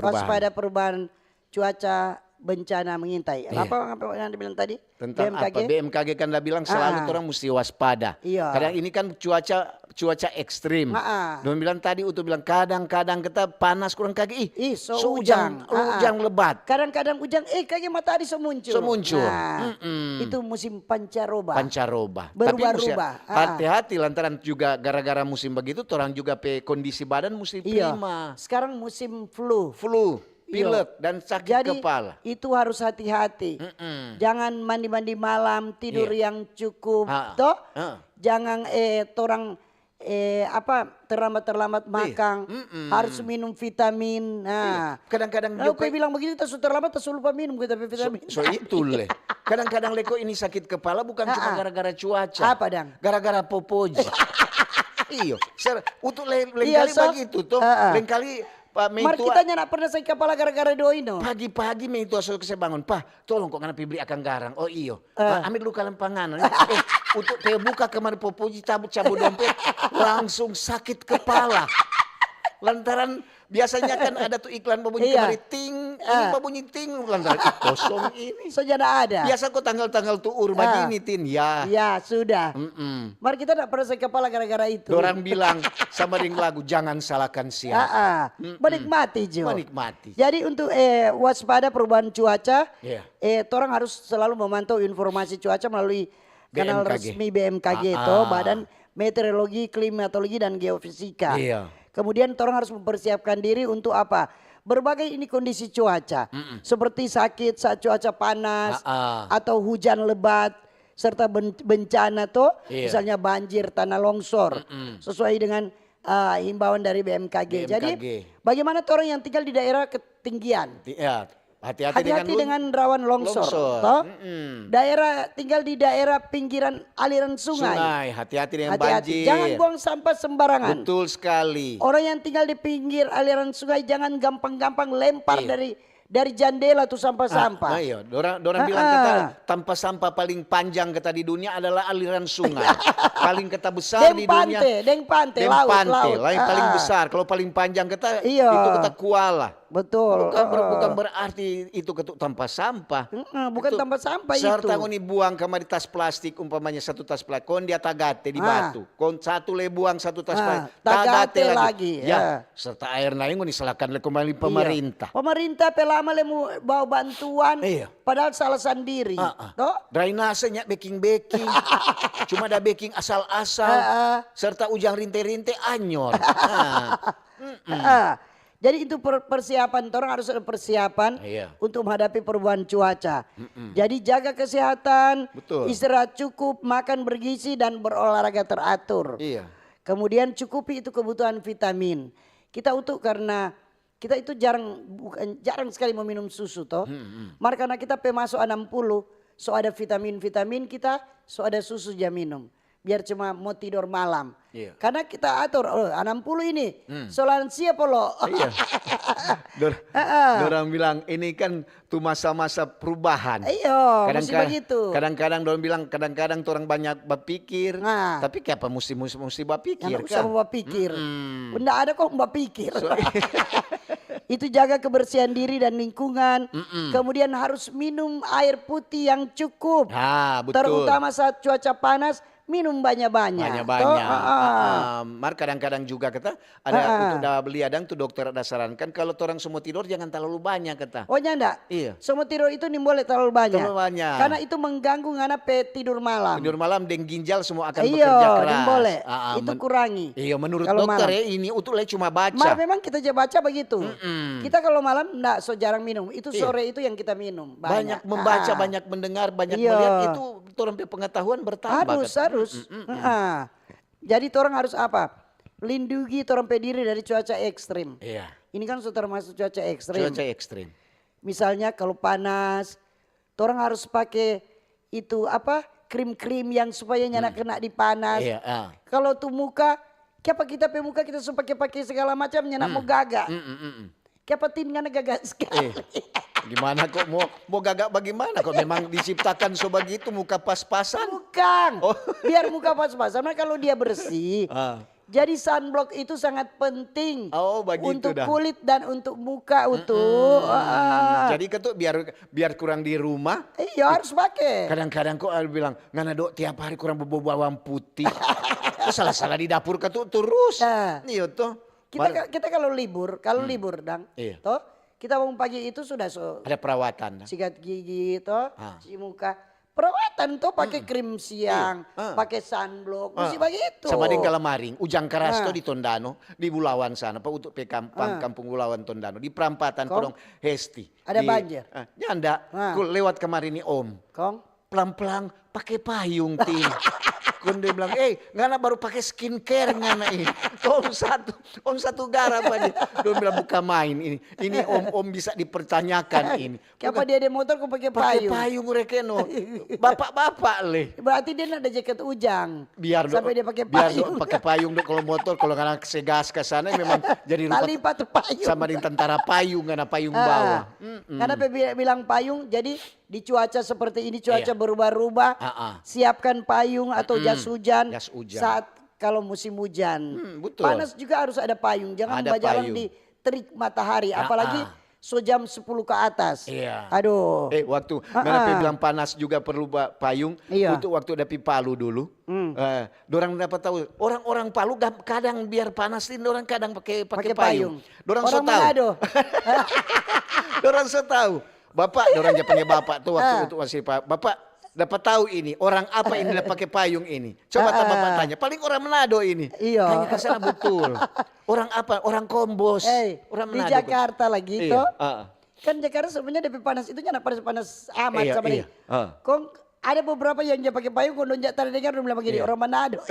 perubahan cuaca, bencana mengintai. Iya. Apa, apa yang dibilang tadi? Tentang apa? B M K G kan da bilang selalu torang musti waspada. Iya. Kadang ini kan cuaca, cuaca ekstrim. Dong bilang tadi, Utu bilang, kadang-kadang kita panas kurang kage, ih, so ujang, ujang lebat. Kadang-kadang ujang, eh, kage matahari so muncul. So muncul. Nah, itu musim pancaroba. Pancaroba. Berubah-rubah. Tapi musti hati-hati lantaran juga gara-gara musim begitu, torang juga pe kondisi badan musti prima. Sekarang musim flu. Flu, pilek, dan sakit kepala. Jadi, itu harus hati-hati. Jangan mandi-mandi malam, tidur yang cukup, toh? Jangan, eh, torang, eh, apa, terlambat-terlambat makang, harus minum vitamin. Nah, kadang-kadang kalau dia bilang begitu, kita su terlambat, kita su lupa minum kita pe vitamin. So itu le. Kadang-kadang leko ini sakit kepala bukan cuma gara-gara cuaca. Apa dang? Gara-gara popoji. Iyo, ser, untuk le-, lengkali so? Bagitu to. Lengkali Pak Mentua. Mar kita nyanda pernah sakit kepala gara-gara doi no. Pagi-pagi Mentua so kase bangun, "Pa, tolong kong ngana pi bli akang garang." "Oh iyo." "Ah, ambe dulu kalang panganan." Eh, untuk pe buka kamari popoji, cabu-cabu dompet, langsung sakit kepala. Lantaran biasanya kan ada tu iklan babunyi kamari ting, ini babunyi ting, lantaran, "Ih, kosong ini." So nyanda ada. Biasa ko tanggal-tanggal tuur bagini, Tin, ya. Ya, sudah. Mar kita nda pernah sakit kepala gara-gara itu. Dorang bilang sama deng lagu, "Jangan salahkan siapa." Menikmati jo. Menikmati. Jadi untuk, eh, waspada perubahan cuaca, eh, torang harus selalu memantau informasi cuaca melalui kanal resmi B M K G to, Badan Meteorologi, Klimatologi, dan Geofisika. Iya. Kemudian torang harus mempersiapkan diri untuk apa? Berbagai ini kondisi cuaca, seperti sakit saat cuaca panas, atau hujan lebat, serta ben-, bencana to, misalnya banjir, tanah longsor, sesuai dengan, eh, himbauan dari B M K G. Jadi, bagaimana torang yang tinggal di daerah ketinggian? Ti-, ya, hati-hati dengan lun-, dengan rawan longsor, to? Daerah, tinggal di daerah pinggiran aliran sungai. Sungai, hati-hati dengan banjir. Jangan buang sampah sembarangan. Betul sekali. Orang yang tinggal di pinggir aliran sungai jangan gampang-gampang lempar dari, dari jandela tu sampah-sampah. Nah, iyo, dorang, dorang bilang kata, tampa sampah paling panjang kata di dunia adalah aliran sungai. Paling kata besar di dunia. Deng pante, deng pante, laut, laut. Lain paling besar. Kalau paling panjang kata, itu kata kuala. Betul. Bukan ber-, bukan berarti itu ketuk tampa sampah. Bukan tampa sampah itu. Serta ngoni buang kamari tas plastik, umpamanya satu tas plastik, kong dia tagate di batu. Kong satu le buang satu tas plastik, tagate lagi. Ya, serta aer nae ngoni salahkan le kembali pemerintah. Pemerintah pe lama le mo bawa bantuan, padahal salah sandiri. To? Drainase nya beking-beking, cuma ada beking asal-asal, serta ujang rinte-rinte anyor. Nah. Jadi itu per-, persiapan, torang harus ada persiapan untuk menghadapi perubahan cuaca. Jadi jaga kesehatan, istirahat cukup, makan bergizi, dan berolahraga teratur. Iya. Kemudian cukupi itu kebutuhan vitamin. Kita untuk karena kita itu jarang, bukan, jarang sekali mo minum susu to. Mar karena kita pe maso anam puluh, so ada vitamin-vitamin kita, so ada susu ja minum. Biar cuma mo tidor malam. Iya. Karena kita ator, "Oh, anam puluh ini, so lansia polo." Iya. Dor-, dorang bilang, "Ini kan tu masa-masa perubahan." Iyo, musti bagitu. Kadang-kadang dorang bilang, "Kadang-kadang torang banyak bapikir." Nah. Tapi kiapa musti, musti, musti bapikir, kan? Nda usah mo bapikir. Nda ada kong bapikir. Itu jaga kebersihan diri dan lingkungan. Kemudian harus minum air putih yang cukup. Ah, betul. Terutama saat cuaca panas, minum banya-banya. Banya-banya. Mar kadang-kadang juga kita ada untuk da beli adang tu dokter ada sarankan kalau torang semua tidor jangan terlalu banyak kita. Oh, nyanda? Iya. Semua tidor itu nimbole terlalu banyak. Terlalu banyak. Karena itu mengganggu ngana pe tidur malam. Tidur malam deng ginjal semua akan bekerja keras. Iyo, nimbole. Itu kurangi. Iya, menurut dokter ya, ini untuk le cuma baca. Mar memang kita ja baca begitu. Kita kalau malam nda so jarang minum. Itu sore itu yang kita minum. Banyak membaca, banyak mendengar, banyak melihat, itu torang pe pengetahuan bertambah. Harus, harus. Jadi torang harus apa? Lindungi torang pe diri dari cuaca ekstrim. Iya. Ini kan so termasuk cuaca ekstrim. Cuaca ekstrim. Misalnya kalau panas, torang harus pake itu apa, krim-krim yang supaya nyanda kena di panas. Iya. Kalau tu muka, kiapa kita pe muka kita so pake-pake segala macam, nyanda mo gaga. Kiapa Tin ngana gaga skali? Eh, gimana kok mo, mo gaga bagimana kok memang diciptakan so bagitu muka pas-pasan? Bukang. Biar muka pas-pasan, mar kalu dia bersih. Jadi sunblock itu sangat penting untuk kulit dan untuk muka, utu. Jadi katu biar, biar kurang di rumah. Iyo, harus pake. Kadang-kadang kok ada bilang, "Ngana dok tiap hari kurang bobou bawang putih." Kok salah-salah di dapur katu terus. Iyo toh. Kita ka-, kita kalau libur, kalau libur dang, toh, kita bangun pagi itu sudah so ada perawatan, dang. Sikat gigi toh, cuci muka. Perawatan toh, pake krim siang, pake sunblock, musti bagitu. Sama deng kalamaring, ujang keras toh di Tondano, di Bulawan sana, pa untuk pe kampung, Kampung Bulawan Tondano, di perampatan kodong Hesti. Ada banjir? Nyanda, ku lewat kamari ni om. Kong? Plang-plang pake payung, Tin. Kong dia bilang, "Eh, ngana baru pake skincare ngana ini. Om satu, om satu gara pa dia." Dong bilang, "Bukan main ini. Ini om-om bisa dipertanyakan ini." Kiapa dia ada motor kong pake payung? Pake payung, Rekeno. Bapak-bapak le. Berarti dia nda ada jaket ujang. Biar do, sampai dia pake payung. Biar do pake payung do, kalau motor, kalau ngana se gas ka sana memang jadi rupa. Tali pa tu payung. Sama deng tentara payung, ngana payung bawa. Ah. Mm-mm. Karena pe bi-, bilang payung, jadi di cuaca seperti ini, cuaca berubah-ubah, siapkan payung atau jas hujan saat kalau musim hujan. Iya. Mm-mm. Jas hujan. Hmm, betul. Panas juga harus ada payung, jangan bajalang di terik matahari, apalagi so jam sepuluh ke atas. Ada payung. Ah, ah. Iya. Aduh. Eh, waktu ngana pe bilang panas juga perlu ba-, payung, untuk waktu da pi Palu dulu. Hmm. Eh, dorang dapa tahu, orang-orang Palu gam-, kadang biar panas ini dorang kadang pake, pake payung. Pake payung. Dorang so tahu. Orang Manado. Dorang so tahu. Bapak, dorang ja panggil bapak tu waktu itu masih pa-, "Bapak, dapa tahu ini, orang apa ini da pake payung ini?" Coba ta bapak tanya, paling orang Manado ini. Iyo. Tanya ka sana betul. Orang apa? Orang Kombos. Orang Manado. Eh, di Jakarta lagi to. Iya, heeh. Kan Jakarta sebenarnya depe panas itu nyanda panas-panas amat sama dia. Iya, iya. Heeh. Kong ada beberapa yang ja pake payung, kong dong ja tara dengar, dong bilang bagini, "Orang Manado."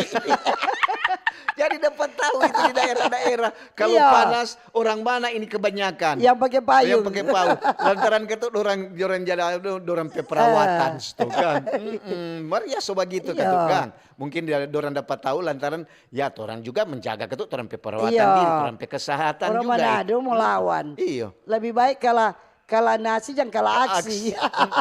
Jadi dapat tahu itu di daerah-daerah. Kalau panas, orang mana ini kebanyakan? Yang pake payung. Yang pake payung. Lantaran katu dorang, dorang jada, dorang pe perawatan, tu kan. Mm-mm. Mar ya so bagitu katu kan. Mungkin dia, dorang dapat tahu lantaran, ya, torang juga menjaga katu torang pe perawatan diri, torang pe kesehatan juga. Orang Manado mo lawan. Iyo. Lebih baik kalah, kalah nasi jang kalah aksi. Aksi.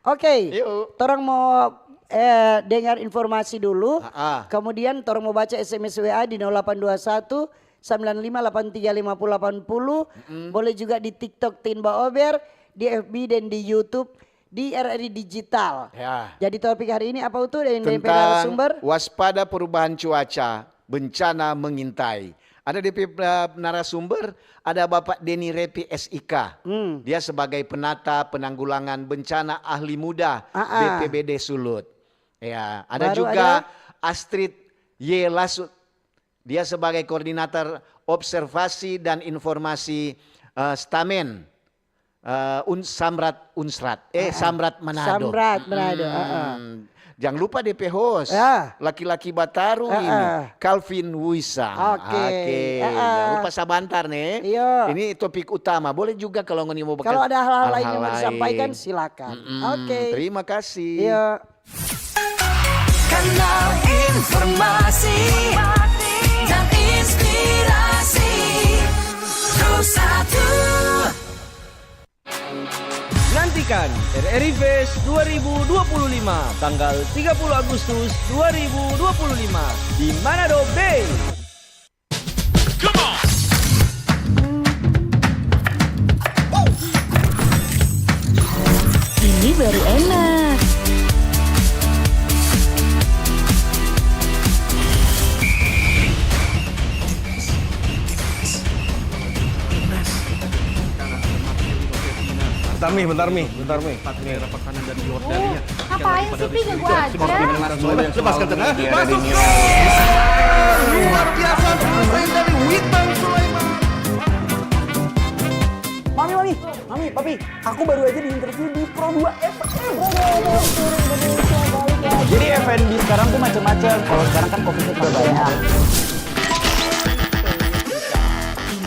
Oke, torang mo, eh, dengar informasi dulu. Kemudian torang mo baca S M S W A di nol delapan dua satu, sembilan lima delapan tiga lima puluh delapan puluh. Boleh juga di TikTok Tin Baober, di F B dan di YouTube di R R I Digital. Ya. Jadi topik hari ini apa, Utu, deng, deng pe narasumber? Tentang waspada perubahan cuaca, bencana mengintai. Ada depe, eh, narasumber, ada Bapak Denny Repi S I K. Hmm. Dia sebagai penata penanggulangan bencana ahli muda B P B D Sulut. Ya, ada juga Astrid Y Lasut. Dia sebagai koordinator observasi dan informasi, eh, Stamen, eh, Un-, Samrat Unsrat. Eh, Samrat Manado. Samrat Manado, heeh. Jang lupa depe host, laki-laki Bataru ini, Calvin Wisa. Oke. Oke, jang lupa sabantar, ne. Iya. Ini topik utama. Boleh juga kalau ngoni mo bakal hal-hal lain yang mau disampaikan, silakan. Oke. Terima kasih. Iya. Kanal informasi dan inspirasi. Pro satu. Nantikan R R I Fest dua ribu dua puluh lima, tanggal tiga puluh Agustus dua ribu dua puluh lima di Manado Bay. Ini baru enak. Bentar, Mi, bentar, Mi, bentar, Mi. Nih. Ngapain sih, Pi? Ganggu aja. Lepaskan, tenang. Masuk ke luar biasa, selesai dari Witan Sulaiman. Mami, Mami, Mami, Papi, aku baru aja di-interview di Pro dua F M. Jadi F and B sekarang tuh macam-macam. Kalau sekarang kan covid-nya banyak.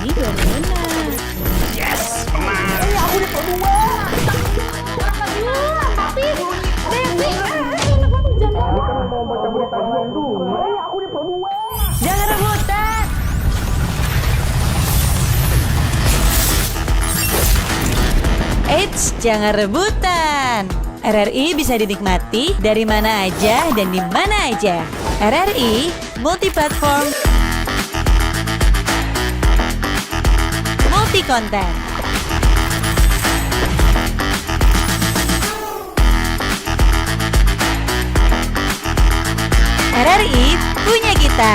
Ini dari mana? Yes, menang. Eh, aku di Pro dua. Apa dua? Tapi, Devi, eh, eh, enak banget, jangan. Eh, aku di Pro dua. Jangan rebutan. Eits, jangan rebutan. R R I bisa dinikmati dari mana aja dan di mana aja. R R I multi platform, multi konten. R R I punya kita.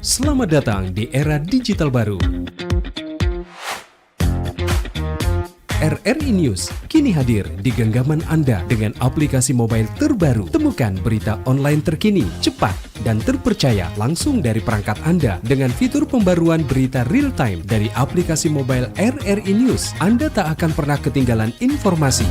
Selamat datang di era digital baru. R R I News kini hadir di genggaman Anda dengan aplikasi mobile terbaru. Temukan berita online terkini, cepat, dan terpercaya langsung dari perangkat Anda dengan fitur pembaruan berita real time dari aplikasi mobile R R I News. Anda tak akan pernah ketinggalan informasi.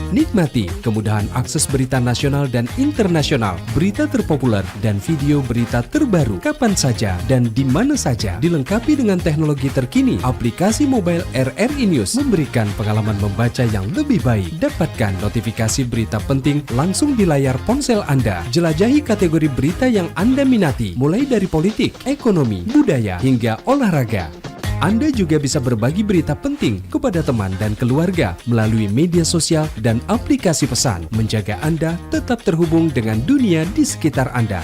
Nikmati kemudahan akses berita nasional dan internasional, berita terpopuler, dan video berita terbaru kapan saja dan di mana saja. Dilengkapi dengan teknologi terkini, aplikasi mobile R R I News memberikan pengalaman membaca yang lebih baik. Dapatkan notifikasi berita penting langsung di layar ponsel Anda. Jelajahi kategori berita yang Anda minati, mulai dari politik, ekonomi, budaya, hingga olahraga. Anda juga bisa berbagi berita penting kepada teman dan keluarga melalui media sosial dan aplikasi pesan, menjaga Anda tetap terhubung dengan dunia di sekitar Anda.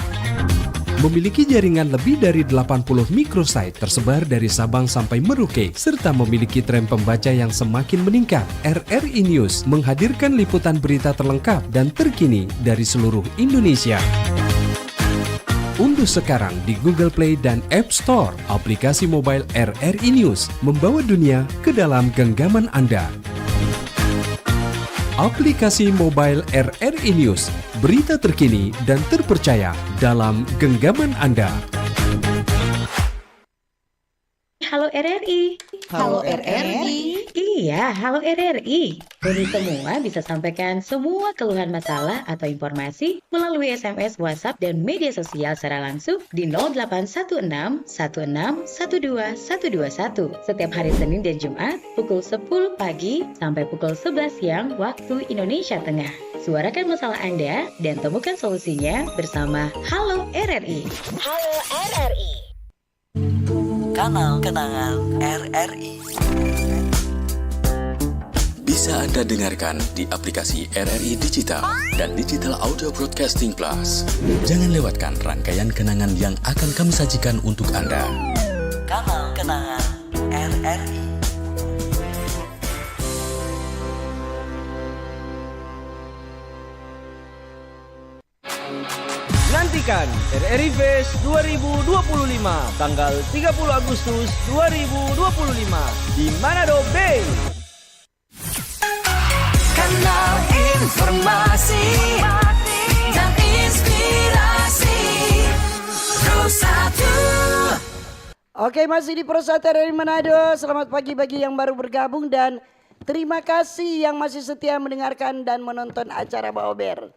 Memiliki jaringan lebih dari delapan puluh microsite tersebar dari Sabang sampai Merauke, serta memiliki tren pembaca yang semakin meningkat, R R I News menghadirkan liputan berita terlengkap dan terkini dari seluruh Indonesia. Unduh sekarang di Google Play dan App Store aplikasi mobile R R I News, membawa dunia ke dalam genggaman Anda. Aplikasi mobile R R I News, berita terkini dan terpercaya dalam genggaman Anda. Halo R R I. Halo R R I. Iya, halo R R I. Kami semua bisa sampaikan semua keluhan, masalah, atau informasi melalui S M S, WhatsApp, dan media sosial secara langsung di nol delapan satu enam satu enam satu dua satu dua satu, setiap hari Senin dan Jumat pukul sepuluh pagi sampai pukul sebelas siang waktu Indonesia Tengah. Suarakan masalah Anda dan temukan solusinya bersama Halo R R I. Halo R R I. Kanal kenangan R R I. Bisa Anda dengarkan di aplikasi R R I Digital dan Digital Audio Broadcasting Plus. Jangan lewatkan rangkaian kenangan yang akan kami sajikan untuk Anda. Kanal kenangan R R I. Nantikan R R I Fest dua ribu dua puluh lima, tanggal tiga puluh Agustus dua ribu dua puluh lima di Manado Bay. Kanal informasi dan inspirasi Pro satu. Oke, masih di Pro satu R R I Manado. Selamat pagi bagi yang baru bergabung dan terima kasih yang masih setia mendengarkan dan menonton acara Baober.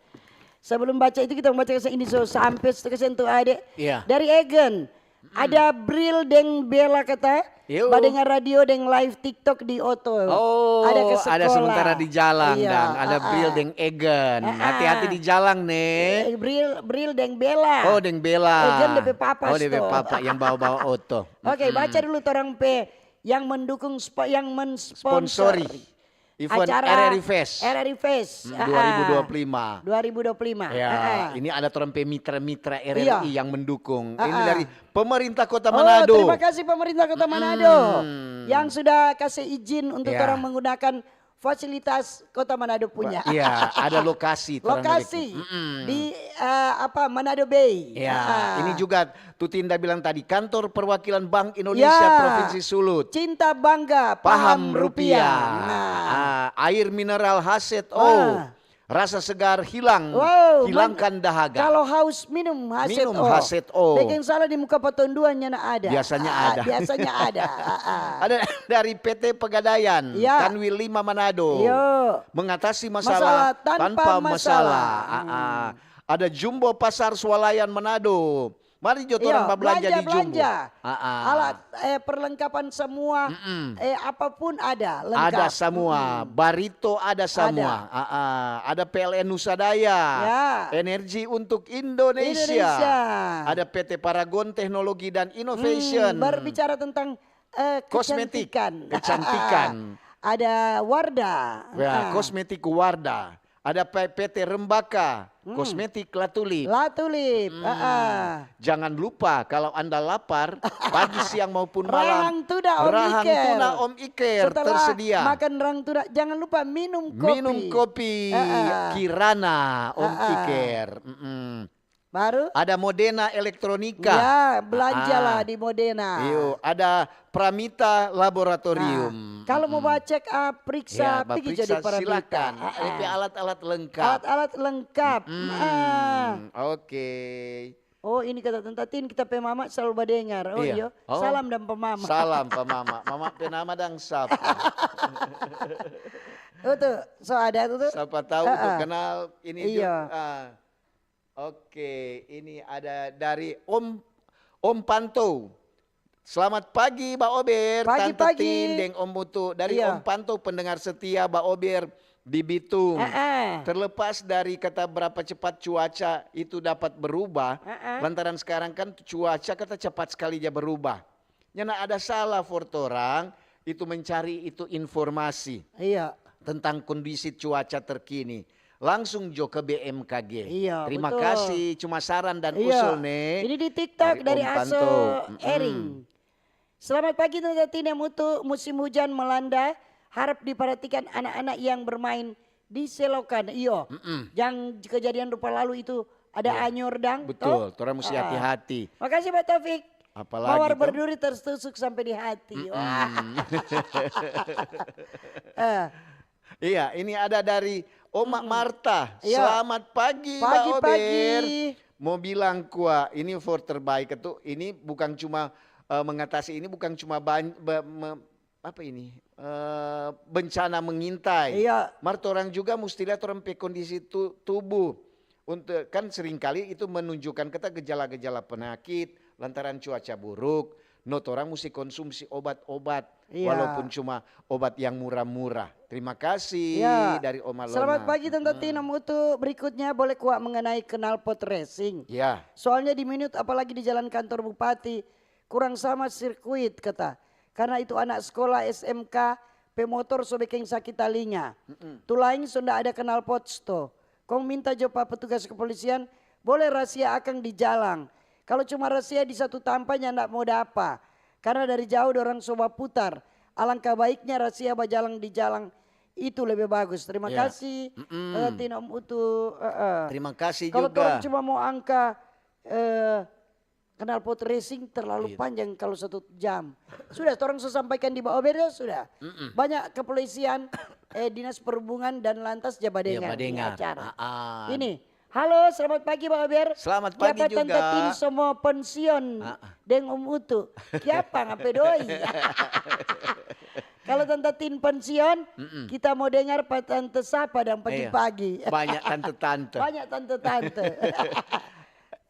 Sebelum baca itu, kita baca kasiang ini so sampe, kasiang tu ade. Iya. Dari Egen. Ada Bril deng Bella kata, badengar radio deng live TikTok di oto. Oh, ada ke sekolah. Ada sementara di jalang, iya, dang. Ada Bril deng Egen. Hati-hati di jalang, ne. Eh, Bril, Bril deng Bella. Oh, deng Bella. Egen depe papa. Oh, depe papa yang bawa-bawa oto. Oke, baca dulu torang pe yang mendukung, spo-, yang mensponsori. Sponsori. Event acara R R I Fest. R R I Fest. Mm, dua ribu dua puluh lima. Dua ribu dua puluh lima. Ya, ini ada torang pe mitra-mitra R R I yang mendukung. Ini dari pemerintah Kota Manado. Oh, terima kasih pemerintah Kota Manado yang sudah kasih izin untuk orang menggunakan fasilitas Kota Manado punya. Iya, ada lokasi torang lokasi di, eh, apa, Manado Bay. Ya, ini juga Tutinda bilang tadi, kantor perwakilan Bank Indonesia Provinsi Sulut. Cinta bangga, paham rupiah. Nah. Ah, air mineral Haset O. Rasa segar hilang, hilangkan dahaga. Kalau haus, minum Haset O. Minum Haset O. Bikin salah di muka patonduan nyanda ada. Biasanya ada. Biasanya ada. Ada dari P T Pegadaian, Kanwil lima Manado. Mengatasi masalah tanpa masalah. Ada Jumbo Pasar Swalayan Manado. Mari jo torang bablanja di Jumbo. Alat, eh, perlengkapan semua, eh, apapun ada, lengkap. Ada semua, barito ada semua. Ada P L N Nusa Daya, Energi untuk Indonesia. Ada P T Paragon Teknologi dan Innovation. Berbicara tentang, eh, kosmetik, kecantikan. Ada Wardah. Ya, kosmetik Wardah. Ada P-, P T Rembaka, kosmetik La Tulip. La Tulip, heeh. Jangan lupa, kalau Anda lapar, pagi, siang, maupun malam, rahang tuna Om Iker tersedia. Setelah makan rahang tuna, jangan lupa minum kopi. Minum kopi Kirana Om Iker. Baru? Ada Modena Elektronika. Ya, belanja Ah, lah di Modena. Iyo, ada Pramita Laboratorium. Nah, kalau mau Mm-mm. bawa check up, periksa, Ya, pergi jadi periksa, Pramita. silakan. Ah, ah. Depe alat-alat lengkap. Alat-alat lengkap. Mm-mm. Ah. Oke. Oh, ini kata Tanta Tin, kita pe mama selalu badengar. Oh, Iya. Iyo. Oh. Salam dan pe mama. Salam pa mama. Mama pe nama dang sapa? Oh, tuh, so ada tuh, tuh. Siapa tahu untuk Ah, ah. kenal ini Iya. juga. Ah. Oke, ini ada dari Om Om Panto. Selamat pagi, Ba Ober, Pagi, Tante pagi. Tin, deng Om Utu. Dari Iya. Om Panto, pendengar setia Ba Ober di Bitung. Ah, ah. Terlepas dari kata berapa cepat cuaca itu dapat berubah, Ah, ah. lantaran sekarang kan cuaca kata cepat sekali ja berubah. Nyanda ada salah for torang itu mencari itu informasi Iya. tentang kondisi cuaca terkini. Langsung jo ke B M K G. Iya, Terima betul. kasih, cuma saran dan Iya. usul ne. Ini di TikTok Dari dari Om Aso Panto. Mm-mm. Ering. Selamat pagi Tante Tin deng Utu, musim hujan melanda, harap diperhatikan anak-anak yang bermain di selokan. Iyo, Mm-mm. yang kejadian rupa lalu itu ada Iya. anyor dang. Betul, Toh? torang mesti Ah. hati-hati. Makasih Pak Taufik. Apalagi Mawar toh? berduri tertusuk sampai di hati. Wah. Mm-mm. Eh, Iya, ini ada dari Oma Marta. Iya. Selamat pagi, Ba Pagi-pagi. Ober. Mau bilang kua, ini for terbaik itu, ini bukan cuma eh, mengatasi, ini bukan cuma ban- be- me- apa ini eh, bencana mengintai. Iya. Mar torang juga musti lihat orang pe kondisi tu- tubuh. Untuk kan seringkali itu menunjukkan kita gejala-gejala penyakit lantaran cuaca buruk. No torang musti konsumsi obat-obat Iya. walaupun cuma obat yang murah-murah. Terima kasih Ya. dari Oma Lona. Selamat pagi Tante Hmm. Tin, Om Utu. Berikutnya boleh kua mengenai knalpot racing. Ya. Soalnya di Minut apalagi di jalan kantor bupati kurang sama sirkuit kata. Karena itu anak sekolah S M K pe motor so bikin sakit talinga. Mm-mm. Tu laeng so nda ada knalpot sto. Kong minta jo pa petugas kepolisian boleh rasia akang di jalang. Kalau cuma rasia di satu tampa nyanda mo dapa. Karena dari jauh dorang so baputar. Alangka baiknya rasia bajalang di jalang itu lebe bagus. Terima Ya. kasih. Mm-mm. Eh, Tin Om Utu. Eh, eh. Terima kasih Kalau juga. torang cuma mo angka eh, knalpot racing terlalu Iya. panjang kalau satu jam. Sudah, torang so sampaikan di Ba Ober ya sudah. Mm-mm. Banyak kepolisian, eh, dinas perhubungan dan lantas ja badengar Iya, di badengar. acara. Ah, ah. Ini, halo, selamat pagi Ba Ober. Selamat pagi Kiapa Tante juga. Tin semua pensiun Ah, ah. deng Om Utu? Kiapa ngape doi? Kalau Tante Tin pensiun, Mm-mm. kita mau dengar pa Tante Sapa dan Iya. pagi-pagi. Banyak tante-tante. Banyak tante-tante.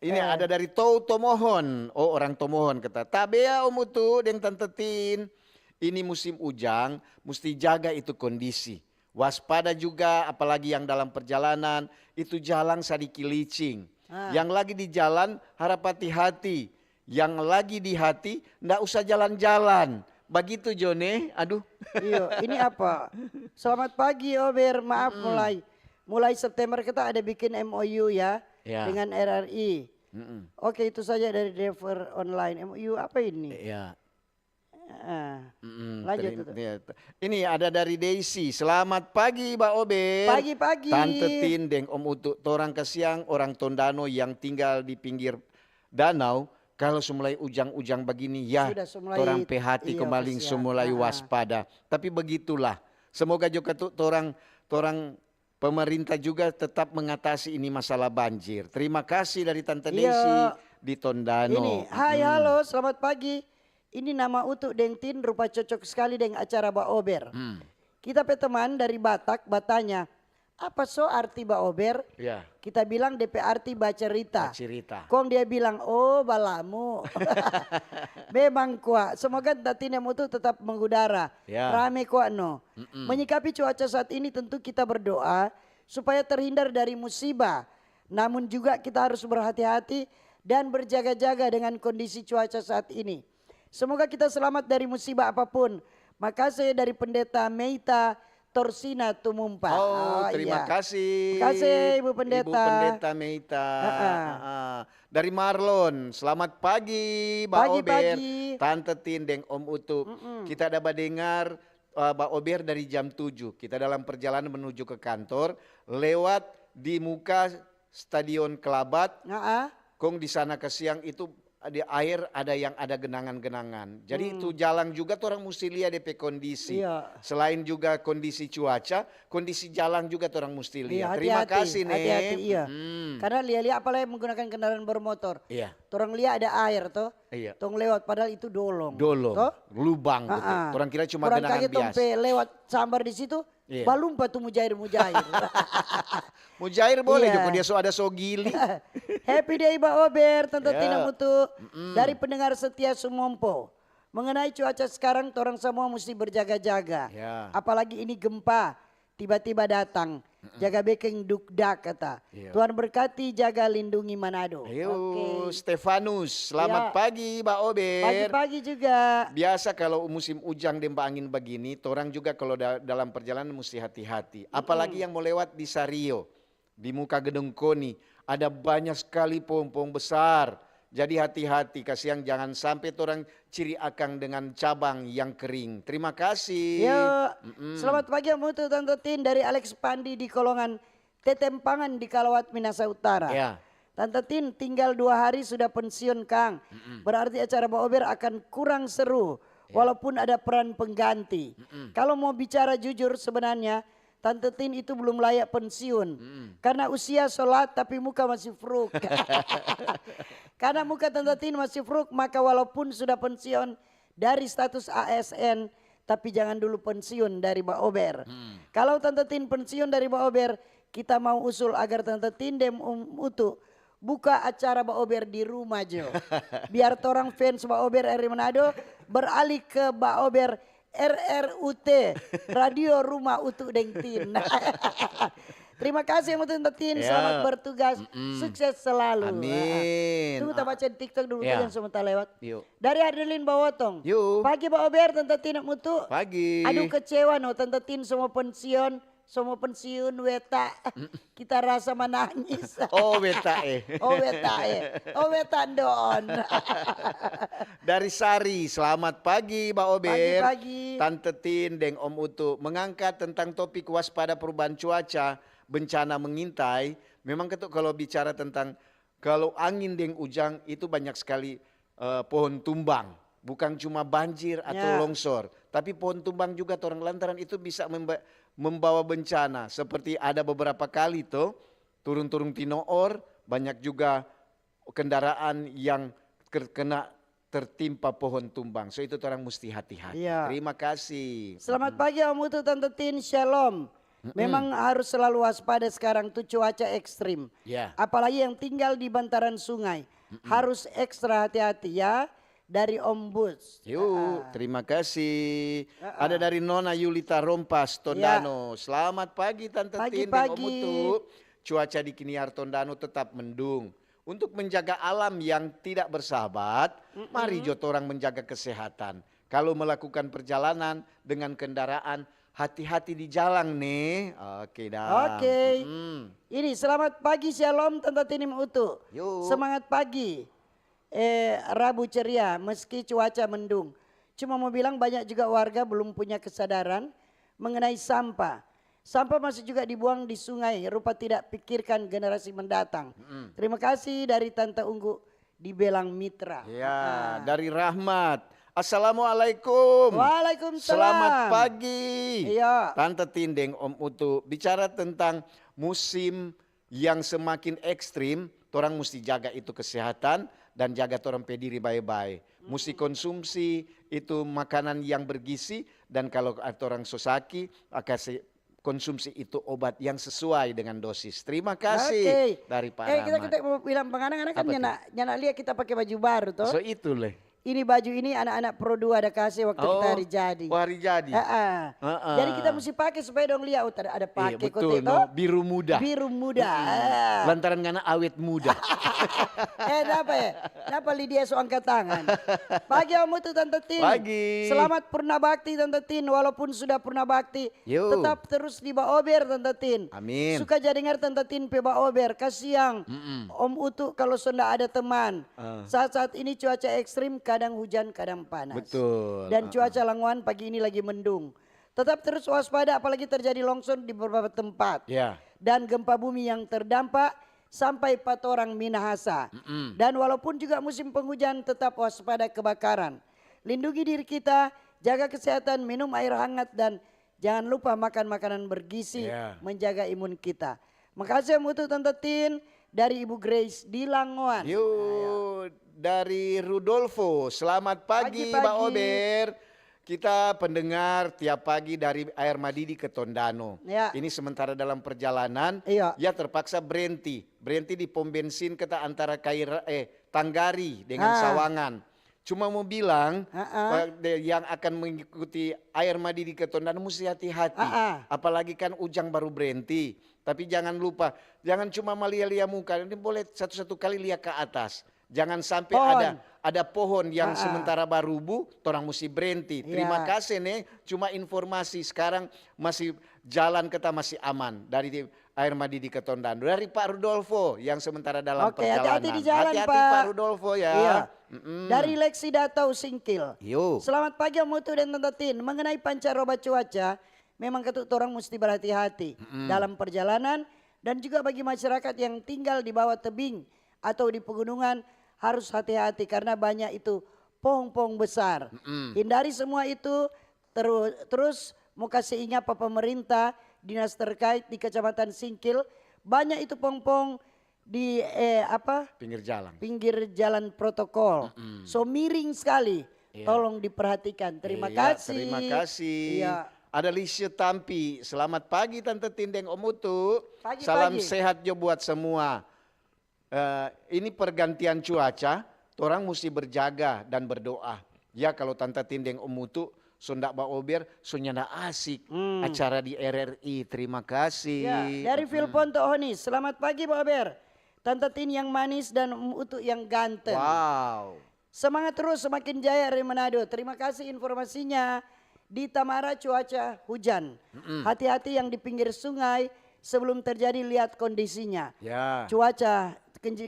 Ini Eh. ada dari Tou Tomohon. Oh, orang Tomohon kata, "Tabea Om Utu deng Tante Tin. Ini musim ujang, musti jaga itu kondisi. Waspada juga, apalagi yang dalam perjalanan, itu jalang sadiki licing. Ah. Yang lagi di jalan, harap hati-hati. Yang lagi di hati, nda usah jalan-jalan." Bagitu, Jone. Aduh. Iyo, ini apa? Selamat pagi, Ober. Maaf, mulai mulai September kita ada bikin M O U ya Ya. dengan R R I. Mm-mm. Oke, itu saja dari Driver Online. M O U apa ini? Ya. Ah, Mm-mm, lanjut terima- tuh. Iya, t- ini ada dari Daisy. "Selamat pagi, Ba Ober. Pagi-pagi. Tante Tin deng Om Utu, torang kasiang orang Tondano yang tinggal di pinggir danau. Kalau so mulai ujang-ujang bagini, ya, Sudah so mulai, torang pe hati iya, kemaling so kasiang. mulai Ah, ah. waspada. Tapi begitulah. Semoga juga tu torang, torang pemerintah juga tetap mengatasi ini masalah banjir." Terima kasih dari Tante Iya. Daisy di Tondano. Ini, hai, Hmm. halo, selamat pagi. Ini nama Utu deng Tin rupa cocok sekali deng acara Ba Ober. Hmm. Kita pe teman dari Batak batanya, "Apa so arti Ba Ober?" Ya. Kita bilang, "Depe arti bacerita." Bacerita. Kong dia bilang, "Oh, balamu." Memang kwa. Semoga Tante Tin deng Utu tetap mengudara. Ya. Rame kwa no. Mm-mm. Menyikapi cuaca saat ini tentu kita berdoa supaya terhindar dari musibah. Namun juga kita harus berhati-hati dan berjaga-jaga dengan kondisi cuaca saat ini. Semoga kita selamat dari musibah apapun. Makase dari Pendeta Meita Torsina Tumumpa. Oh, Ah, terima iya. kasih. Makase, Ibu Ibu Pendeta. Pendeta Meita. Ha-ha. Ha-ha. Dari Marlon, "Selamat pagi, Ba Ober, Pagi-pagi. Tante Tin deng Om Utu. Mm-mm. Kita ada badengar, eh, Ba Ober dari jam tujuh. Kita dalam perjalanan menuju ke kantor, lewat di muka Stadion Kelabat, Aa. kong di sana kasiang itu di air ada yang ada genangan-genangan. Jadi itu jalang juga torang musti lia depe kondisi. Iya. Selain juga kondisi cuaca, kondisi jalang juga torang musti lia. Iya, Terima hati-hati, kasih, Nek. hati-hati, iya. Mm-mm. Karena lia-lia, apalagi menggunakan kendaraan bermotor. Iya. Torang lia ada air toh. Iya. Tong lewat, padahal itu dolong. Dolong, Toh? lubang gitu. Aa. Torang kira cuma Orang genangan kaget tong biasa. Pe lewat sambar di situ, Iya. balumpa tu mujair-mujair. Mujair boleh Iya. juga, dia so ada so gili. Happy day Ba Ober, Tante Ya. Tina Mutu. Dari pendengar setia Sumompo. Mengenai cuaca sekarang, torang semua mesti berjaga-jaga. Ya. Apalagi ini gempa tiba-tiba datang. Jaga beking dukdak kata. Iya. Tuhan berkati, jaga, lindungi Manado. Ayo, Oke. Stefanus, selamat Ya. pagi, Ba Ober. Pagi-pagi juga. Biasa kalau musim ujang deng angin begini, torang juga kalau da- dalam perjalanan mesti hati-hati. Apalagi yang mau lewat di Sario, di muka gedung koni, ada banyak sekali pohon-pohon besar. Jadi hati-hati, kasiang jangan sampe torang ciri akang dengan cabang yang kering. Terima kasih. Ya, selamat pagi Om Utu, Tante Tin, dari Alex Pandi di Kolongan Tetempangan di Kalawat, Minasa Utara. Ya. Tante Tin, tinggal dua hari sudah pensiun, Kang. Berarti acara Ba Ober akan kurang seru, walaupun ada peran pengganti. Kalau mau bicara jujur, sebenarnya Tante Tin itu belum layak pensiun. Karena usia solat, tapi muka masih fruk. Karena muka Tante Tin masih fruk, maka walaupun sudah pensiun dari status A S N, tapi jangan dulu pensiun dari Ba Ober. Kalau Tante Tin pensiun dari Ba Ober, kita mau usul agar Tante Tin deng Om Utu buka acara Ba Ober di rumah jo. Biar torang fans Ba Ober R R I Manado beralih ke Ba Ober R R U T, Radio Rumah Utu deng Tin. Terima kasih Om Utu, Tante Tin, Ya. selamat bertugas, sukses selalu. Amin. Tunggu, ta baca di TikTok dulu Ya. yang semua ta lewat. Yuk. Dari Adeline Bawotong. Yuk. Pagi Ba Ober, Tante Tin, Om Utu. Pagi. Aduh, kecewa no, Tante Tin semua pensiun, semua pensiun weta. Kita rasa menangis. Oh, weta eh. Oh weta eh. Oh weta ndon. Dari Sari, selamat pagi, Ba Ober. Pagi-pagi. Tante Tin deng Om Utu mengangkat tentang topik waspada perubahan cuaca, bencana mengintai. Memang ketuk kalau bicara tentang, kalau angin deng ujang itu banyak sekali eh, pohon tumbang. Bukan cuma banjir atau Ya. longsor, tapi pohon tumbang juga torang lantaran itu bisa memba- membawa bencana. Seperti ada beberapa kali tuh, turun-turun tinoor, banyak juga kendaraan yang terkena tertimpa pohon tumbang. So itu torang musti hati-hati. Iya. Terima kasih. Selamat pagi Om Utu, Tante Tin, shalom. Memang harus selalu waspada sekarang tuh cuaca ekstrim. Ya. Apalagi yang tinggal di bantaran sungai. Harus ekstra hati-hati ya. Dari Om Bus. Yuk, terima kasih. Ada dari Nona Yulita Rompas, Tondano. Selamat pagi Tante Tin deng Om Pagi-pagi. Utu. Cuaca di Kiniar Tondano tetap mendung. Untuk menjaga alam yang tidak bersahabat, mari jo torang menjaga kesehatan. Kalau melakukan perjalanan dengan kendaraan, hati-hati di jalan nih. Oke dah. Oke. Mm. Ini selamat pagi, shalom Tante Tin, Om Utu. Yuk. Semangat pagi. Eh, Rabu ceria meski cuaca mendung. Cuma mau bilang banyak juga warga belum punya kesadaran mengenai sampah. Sampah masih juga dibuang di sungai, rupa tidak pikirkan generasi mendatang. Terima kasih dari Tante Unggu di Belang Mitra. Ya, dari Rahmat. Assalamualaikum. Waalaikumsalam. Selamat pagi. Iya. Tante Tin deng Om Utu, bicara tentang musim yang semakin ekstrim, torang musti jaga itu kesehatan dan jaga torang pe diri bae-bae. Musti konsumsi itu makanan yang bergizi dan kalau torang so saki, ah, kasi konsumsi itu obat yang sesuai dengan dosis. Terima kasih Oke. dari Pak Eh, kita, Rahmat. kita mau bilang penganang-anang kan Apa nyana, nyana lia kita pakai baju baru toh. So itu leh. Ini baju ini anak-anak Pro dua ada kasih waktu kita hari jadi. Oh, hari jadi. Heeh. Heeh. Jadi kita mesti pakai supaya dong lia, oh, ada, ada Iya, pakai betul, kote no. toh. Biru muda. Biru muda. Ah. Lantaran ngana awet muda. Eh, kenapa ya? Kenapa Lydia so angkat tangan? Pagi Om Utu, Tante Tin. Pagi. Selamat purna bakti Tante Tin. Walaupun sudah purna bakti, Yo. tetap terus di Ba Ober Tante Tin. Amin. Suka ja dengar Tante Tin pe Ba Ober. Kasiang Om Utu kalau so nda ada teman. Ah. Saat-saat ini cuaca ekstrim, kadang hujan, kadang panas. Betul. Dan Ah, cuaca Langowan pagi ini lagi mendung. Tetap terus waspada apalagi terjadi longsor di beberapa tempat. Ya. Dan gempa bumi yang terdampak sampai pa torang Minahasa. Dan walaupun juga musim penghujan, tetap waspada kebakaran. Lindungi diri kita, jaga kesehatan, minum air hangat, dan jangan lupa makan makanan bergizi, menjaga imun kita. Makasih Om Utu, Tante Tin, dari Ibu Grace di Langoan. Yo, dari Rudolfo, selamat pagi, Pak Ober. Kita pendengar tiap pagi dari Air Madidi ke Tondano. Ya. Ini sementara dalam perjalanan, ya terpaksa berhenti. Berhenti di pom bensin kita antara Kaira, eh, Tanggari dengan Sawangan. Cuma mau bilang, yang akan mengikuti Air Madidi ke Tondano musti hati-hati. Apalagi kan Ujang baru berhenti. Tapi jangan lupa, jangan cuma malia-lia muka. Ini boleh satu-satu kali lia ke atas. Jangan sampai ada ada pohon yang sementara barubu, torang musti berhenti. Terima kasih ne, cuma informasi sekarang masih jalan kita masih aman dari Air Madidi ke Tondano. Dari Pak Rudolfo yang sementara dalam perjalanan. Oke, hati-hati di jalan, Pak. Hati-hati Pak Rudolfo ya. Iya. Dari Lexi Datau Singkil. Yo. Selamat pagi Om Utu dan Tante Tin. Mengenai pancaroba cuaca, memang ketuk torang musti berhati-hati dalam perjalanan dan juga bagi masyarakat yang tinggal di bawah tebing atau di pegunungan harus hati-hati karena banyak itu pohong-pohong besar. Hindari semua itu, teru- terus mo kasi inga pa pemerintah, dinas terkait di Kecamatan Singkil, banyak itu pohong-pohong di eh, apa? Pinggir jalan. Pinggir jalan protokol. So miring sekali. Tolong diperhatikan. Terima kasih. Terima kasih. Ada Lisha Tampi. Selamat pagi Tante Tin deng Om Utu. Salam sehat jo buat semua. Eh, ini pergantian cuaca, torang musti berjaga dan berdoa. Ya, kalo Tanta Tin deng Om Utu so nda baober, so nyanda asik acara di R R I. Terima kasih. Ya, dari Vilpon Tohoni, selamat pagi Baober. Tanta Tin yang manis dan Om Utu yang ganteng. Wow. Semangat terus, semakin jaya dari Manado. Terima kasih informasinya. Di Tamara cuaca hujan. Hati-hati yang di pinggir sungai, sebelum terjadi lihat kondisinya. Ya. Cuaca,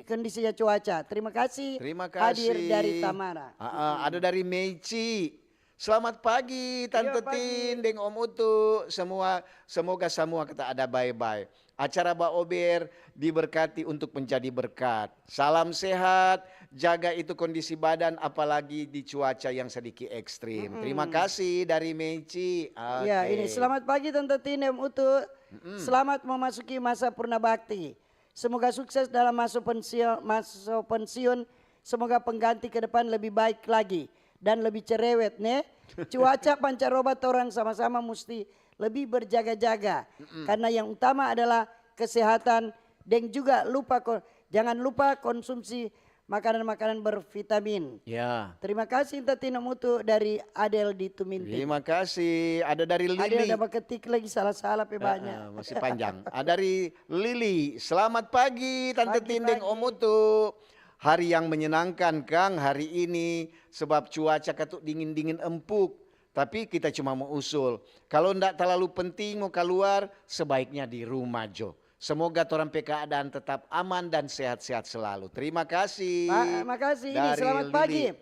kondisinya cuaca. Terima kasih. Terima kasih. Hadir dari Tamara. Ada dari Meici. Selamat pagi Tante Tin deng Om Utu. Semua, semoga semua kita ada bae-bae. Acara baober diberkati untuk menjadi berkat. Salam sehat, jaga itu kondisi badan apalagi di cuaca yang sedikit ekstrim. Terima kasih dari Meici. Ya, ini selamat pagi Tante Tin deng Om Utu. Selamat memasuki masa purna bakti. Semoga sukses dalam masa pensiun, masa pensiun. Semoga pengganti ke depan lebih baik lagi dan lebih cerewet ne. Cuaca pancaroba torang sama-sama musti lebih berjaga-jaga. Karena yang utama adalah kesehatan deng juga lupa jangan lupa konsumsi makanan-makanan bervitamin. Ya. Terima kasih Tante Tin deng Om Utu dari Adel di Tuminting. Terima kasih. Ada dari Lili. Adel ada baketik lagi salah-salah pe banyak. Uh, uh, masih panjang. Ada dari Lili. Selamat pagi Tante Tin deng Om Utu. Hari yang menyenangkan kang hari ini sebab cuaca katu dingin-dingin empuk. Tapi kita cuma mau usul. Kalau ndak terlalu penting mau keluar, sebaiknya di rumah jo. Semoga torang pe keadaan tetap aman dan sehat-sehat selalu. Terima kasih. Terima kasih. Ini selamat pagi.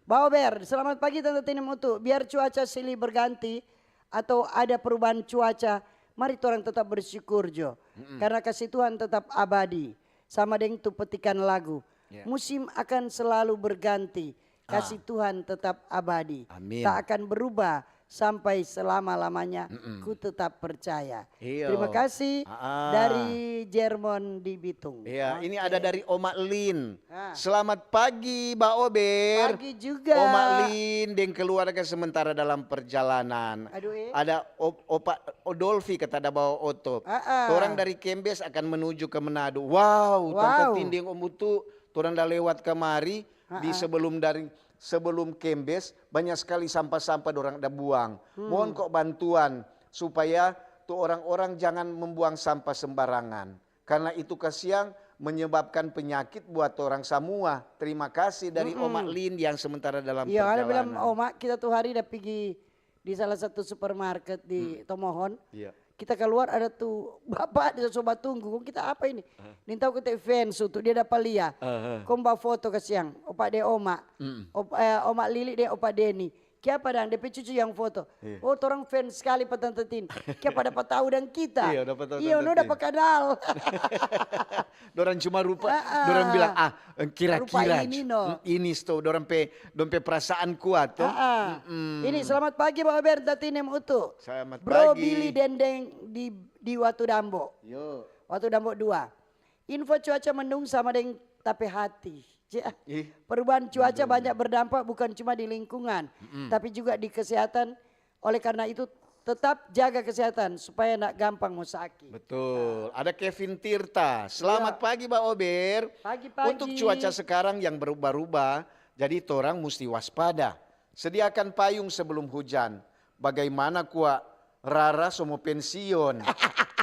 Baober, selamat pagi Tante Tin deng Om Utu. Biar cuaca silih berganti atau ada perubahan cuaca, mari torang tetap bersyukur jo. Karena kasih Tuhan tetap abadi. Sama deng tu petikan lagu. Ya. Musim akan selalu berganti. Kasih Tuhan tetap abadi. Amin. Tak akan berubah sampai selama-lamanya. Ku tetap percaya. Iyo. Terima kasih dari Jermon di Bitung. Iya, ini ada dari Oma Lin. Ah. Selamat pagi, Ba Ober. Pagi juga. Oma Lin deng keluarga sementara dalam perjalanan. Aduh, eh. Ada Opa Odolfi kata ada bawa oto. Ah, ah. Torang dari Kembes akan menuju ke Manado. Wow, wow. Tanta Tin deng Om Utu, torang da lewat kamari. Di sebelum dari sebelum Kembes banyak sekali sampah-sampah dorang ada buang. Mohon kok bantuan supaya tu orang-orang jangan membuang sampah sembarangan. Karena itu kasiang menyebabkan penyakit buat orang samua. Terima kasih dari Oma Lin yang sementara dalam perjalanan. Iya, ada bilang Oma, kita tu hari da pigi di salah satu supermarket di Tomohon. Iya. Kita kaluar ada tu bapak dia so batunggu, kong kita apa ini? Nintau kita fans tu dia dapa lia. Kong ba foto kasiang, opa de oma. Oma Lili de opa Deni. Kiapa dang, depe cucu yang foto. Iya. Oh, torang fans skali pa Tanta Tin. Kiapa dapa tau dang kita. Iya, dapa tau Iya, Tanta no Tin. Dapa kanal. Dorang cuma rupa, Ah, ah. Dorang bilang, ah, kira-kira. Rupa ini, no. Mm, ini sto, dorang pe, dong pe perasaan kuat to. Ah, ah. Ini selamat pagi Bang Ober, Tanta Tin deng Om Utu. Selamat Bro pagi. Billy Dendeng di di Watu Dambo. Yo. Watu Dambo dua. Info cuaca mendung sama deng tapi hati. Cia. Ih, Perubahan cuaca banyak berdampak bukan cuma di lingkungan, tapi juga di kesehatan. Oleh karena itu, tetap jaga kesehatan supaya ndak gampang mo saki. Betul. Ada Kevin Tirta. Selamat Iya. Pagi, Ba Ober. Pagi-pagi. Untuk cuaca sekarang yang berubah-ubah, jadi torang musti waspada. Sediakan payung sebelum hujan. Bagaimana kwa Rara so mo pensiun?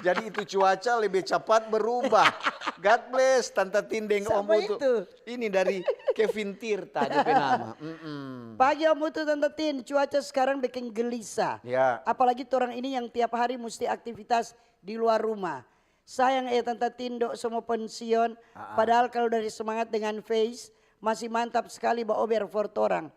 Jadi itu cuaca lebih cepat berubah. God bless, Tanta Tin deng Om Siapa Utu. itu? Ini dari Kevin Tirta, depe nama. Mm-mm. Pagi Om Utu, Tanta Tin, cuaca sekarang bikin gelisah. Ya. Apalagi torang ini yang tiap hari musti aktivitas di luar rumah. Sayang eh Tanta Tin dok so mo pensiun, Ah, ah. Padahal kalau dari semangat dengan face, masih mantap sekali Ba Ober for torang.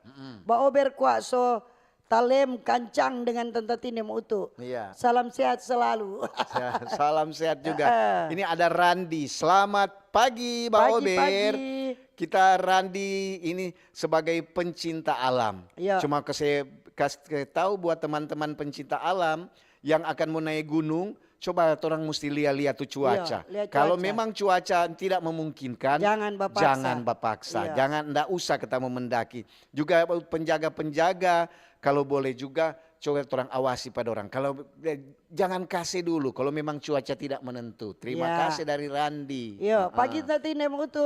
Ba Ober kwa so talem kancang dengan Tanta Tin deng Om Utu. Iya. Salam sehat selalu. Sa- Salam sehat juga. Heeh. Ini ada Randi. Selamat pagi, Ba Pagi, Ober. pagi. Kita Randi ini sebagai pencinta alam. Iya. Cuma kasih kas, kasih tahu buat teman-teman pencinta alam yang akan mau naik gunung, coba torang musti lia-lia tu cuaca. Iya, lia Kalau cuaca. Memang cuaca tidak memungkinkan, Jangan bapaksa. jangan bapaksa. Iya. Jangan ndak usah kita mau mendaki. Juga penjaga-penjaga, kalau boleh juga coba torang awasi pa dorang. Kalau eh, jangan kase dulu kalau memang cuaca tidak menentu. Terima Ya. Kasih dari Randi. Yo, Ah, pagi ah. Tanta Tin deng Om Utu,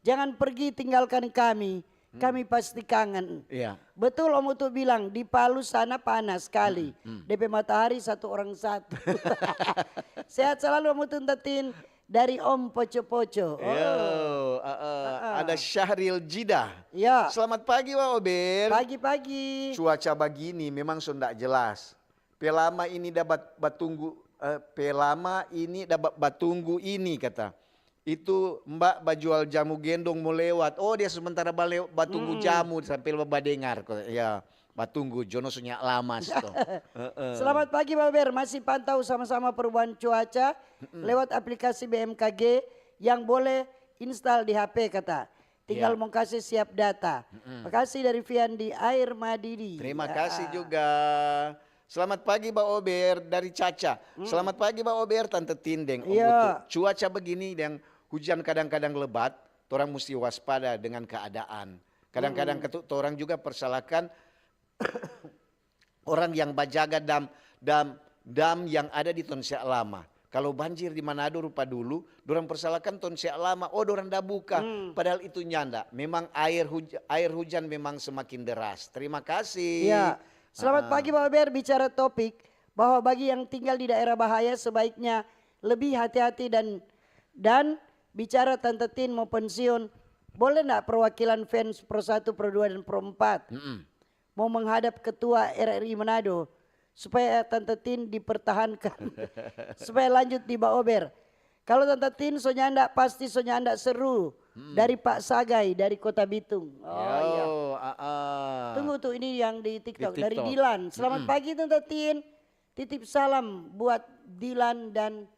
jangan pergi tinggalkan kami. Kami pasti kangen. Iya. Betul Om Utu bilang, di Palu sana panas sekali. Depe matahari satu orang satu. Sehat selalu Om Utu, Tanta Tin, dari Om Poco-Poco. Yo, uh, uh, Uh-uh. Ada Syahril Jidah. Ya. Selamat pagi, Wa Ober. Pagi-pagi. Cuaca bagini memang so ndak jelas. Pe lama ini da bat-, batunggu, eh, pe lama ini da ba-, batunggu ini kata. Itu mbak bajual jamu gendong mo lewat. Oh, dia sementara bale-, batunggu jamu sampe ba-, badengar. Ya, batunggu, jo no so nyak lama sto. Heeh. Selamat pagi Ba Ober, masih pantau sama-sama perubahan cuaca lewat aplikasi B M K G yang boleh install di H P kata. Tinggal Ya. Mo kase siap data. Makasih dari Fian di Air Madidi. Terima Ya. Kasih juga. Selamat pagi Ba Ober dari Caca. Selamat pagi Ba Ober, Tanta Tin deng Om Iya. Utu. Cuaca begini deng hujan kadang-kadang lebat, torang musti waspada dengan keadaan. Kadang-kadang ketu-, torang juga persalahkan orang yang bajaga dam, dam, dam yang ada di Tonsea Lama. Kalau banjir di Manado rupa dulu, dorang persalahkan Tonsea Lama. Oh, dorang da buka. Padahal itu nyanda. Memang air huj-, air hujan memang semakin deras. Terima kasih. Ya. Selamat Ah. Pagi Ba Ober, bicara topik bahwa bagi yang tinggal di daerah bahaya sebaiknya lebih hati-hati dan dan bicara Tanta Tin mo pensiun, boleh ndak perwakilan fans Pro satu, Pro dua, dan Pro empat Mm-mm. mo menghadap ketua R R I Manado supaya Tanta Tin dipertahankan supaya lanjut di Ba Ober. Kalau Tanta Tin so nyanda, pasti so nyanda seru dari Pak Sagai dari Kota Bitung. Oh Yo, iya. ah, ah. Tunggu tuh ini yang di TikTok, Di dari TikTok. Dilan. Selamat pagi Tanta Tin. Titip salam buat Dilan dan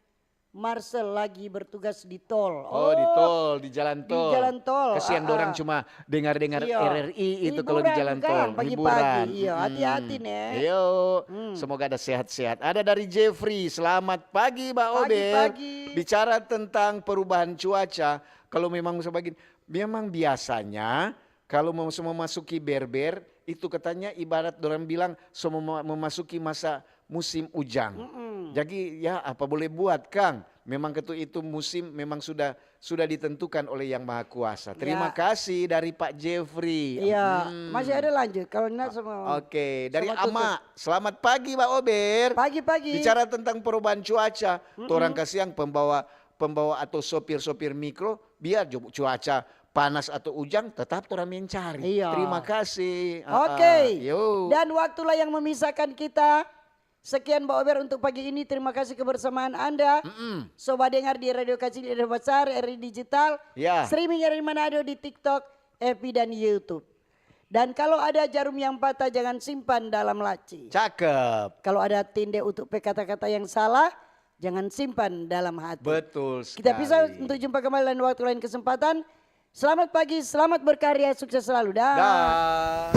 Marcel lagi bertugas di tol. Oh, di tol, di jalan Di tol. jalan tol, Kasihan ah, dorang ah. Cuma dengar-dengar Iya. R R I itu kalau di Hiburan jalan kan, tol. pagi-pagi. Hiburan. Iya, Mm-mm. hati-hati, nih. Yo, Hmm. Semoga ada sehat-sehat. Ada dari Jeffrey, selamat pagi Ba Ober. Pagi-pagi. Bicara tentang perubahan cuaca, kalau memang sebagin, memang biasanya kalau mau semua masuki berber, itu katanya ibarat orang bilang semua memasuki masa musim ujang. Mm-mm. Jadi ya apa boleh buat, Kang? Memang ketu itu musim memang sudah sudah ditentukan oleh Yang Maha Kuasa. Terima Ya. Kasih dari Pak Jeffrey. Iya, Hmm. masih ada lanjut. Kalau enggak semua. Oke, dari Sama tutup. Ama. Selamat pagi, Ba Ober. Pagi-pagi. Bicara tentang perubahan cuaca, torang kasiang pembawa pembawa atau sopir-sopir mikro, biar jo cuaca panas atau ujang, tetap torang mencari. Iya. Terima kasih. Oke. Ah, ah. Yo. Dan waktulah yang memisahkan kita. Sekian Ba Ober untuk pagi ini. Terima kasih kebersamaan Anda. Mm-mm. Sobat dengar di Radio Kecil, Radio Besar, R R I Digital. Ya. Streaming R R I Manado di TikTok, F B dan YouTube. Dan kalau ada jarum yang patah, jangan simpan dalam laci. Cakep. Kalau ada tinde untuk pe kata-kata yang salah, jangan simpan dalam hati. Betul sekali. Kita bisa untuk jumpa kembali lain waktu, lain kesempatan. Selamat pagi, selamat berkarya, sukses selalu. Dah. Dah.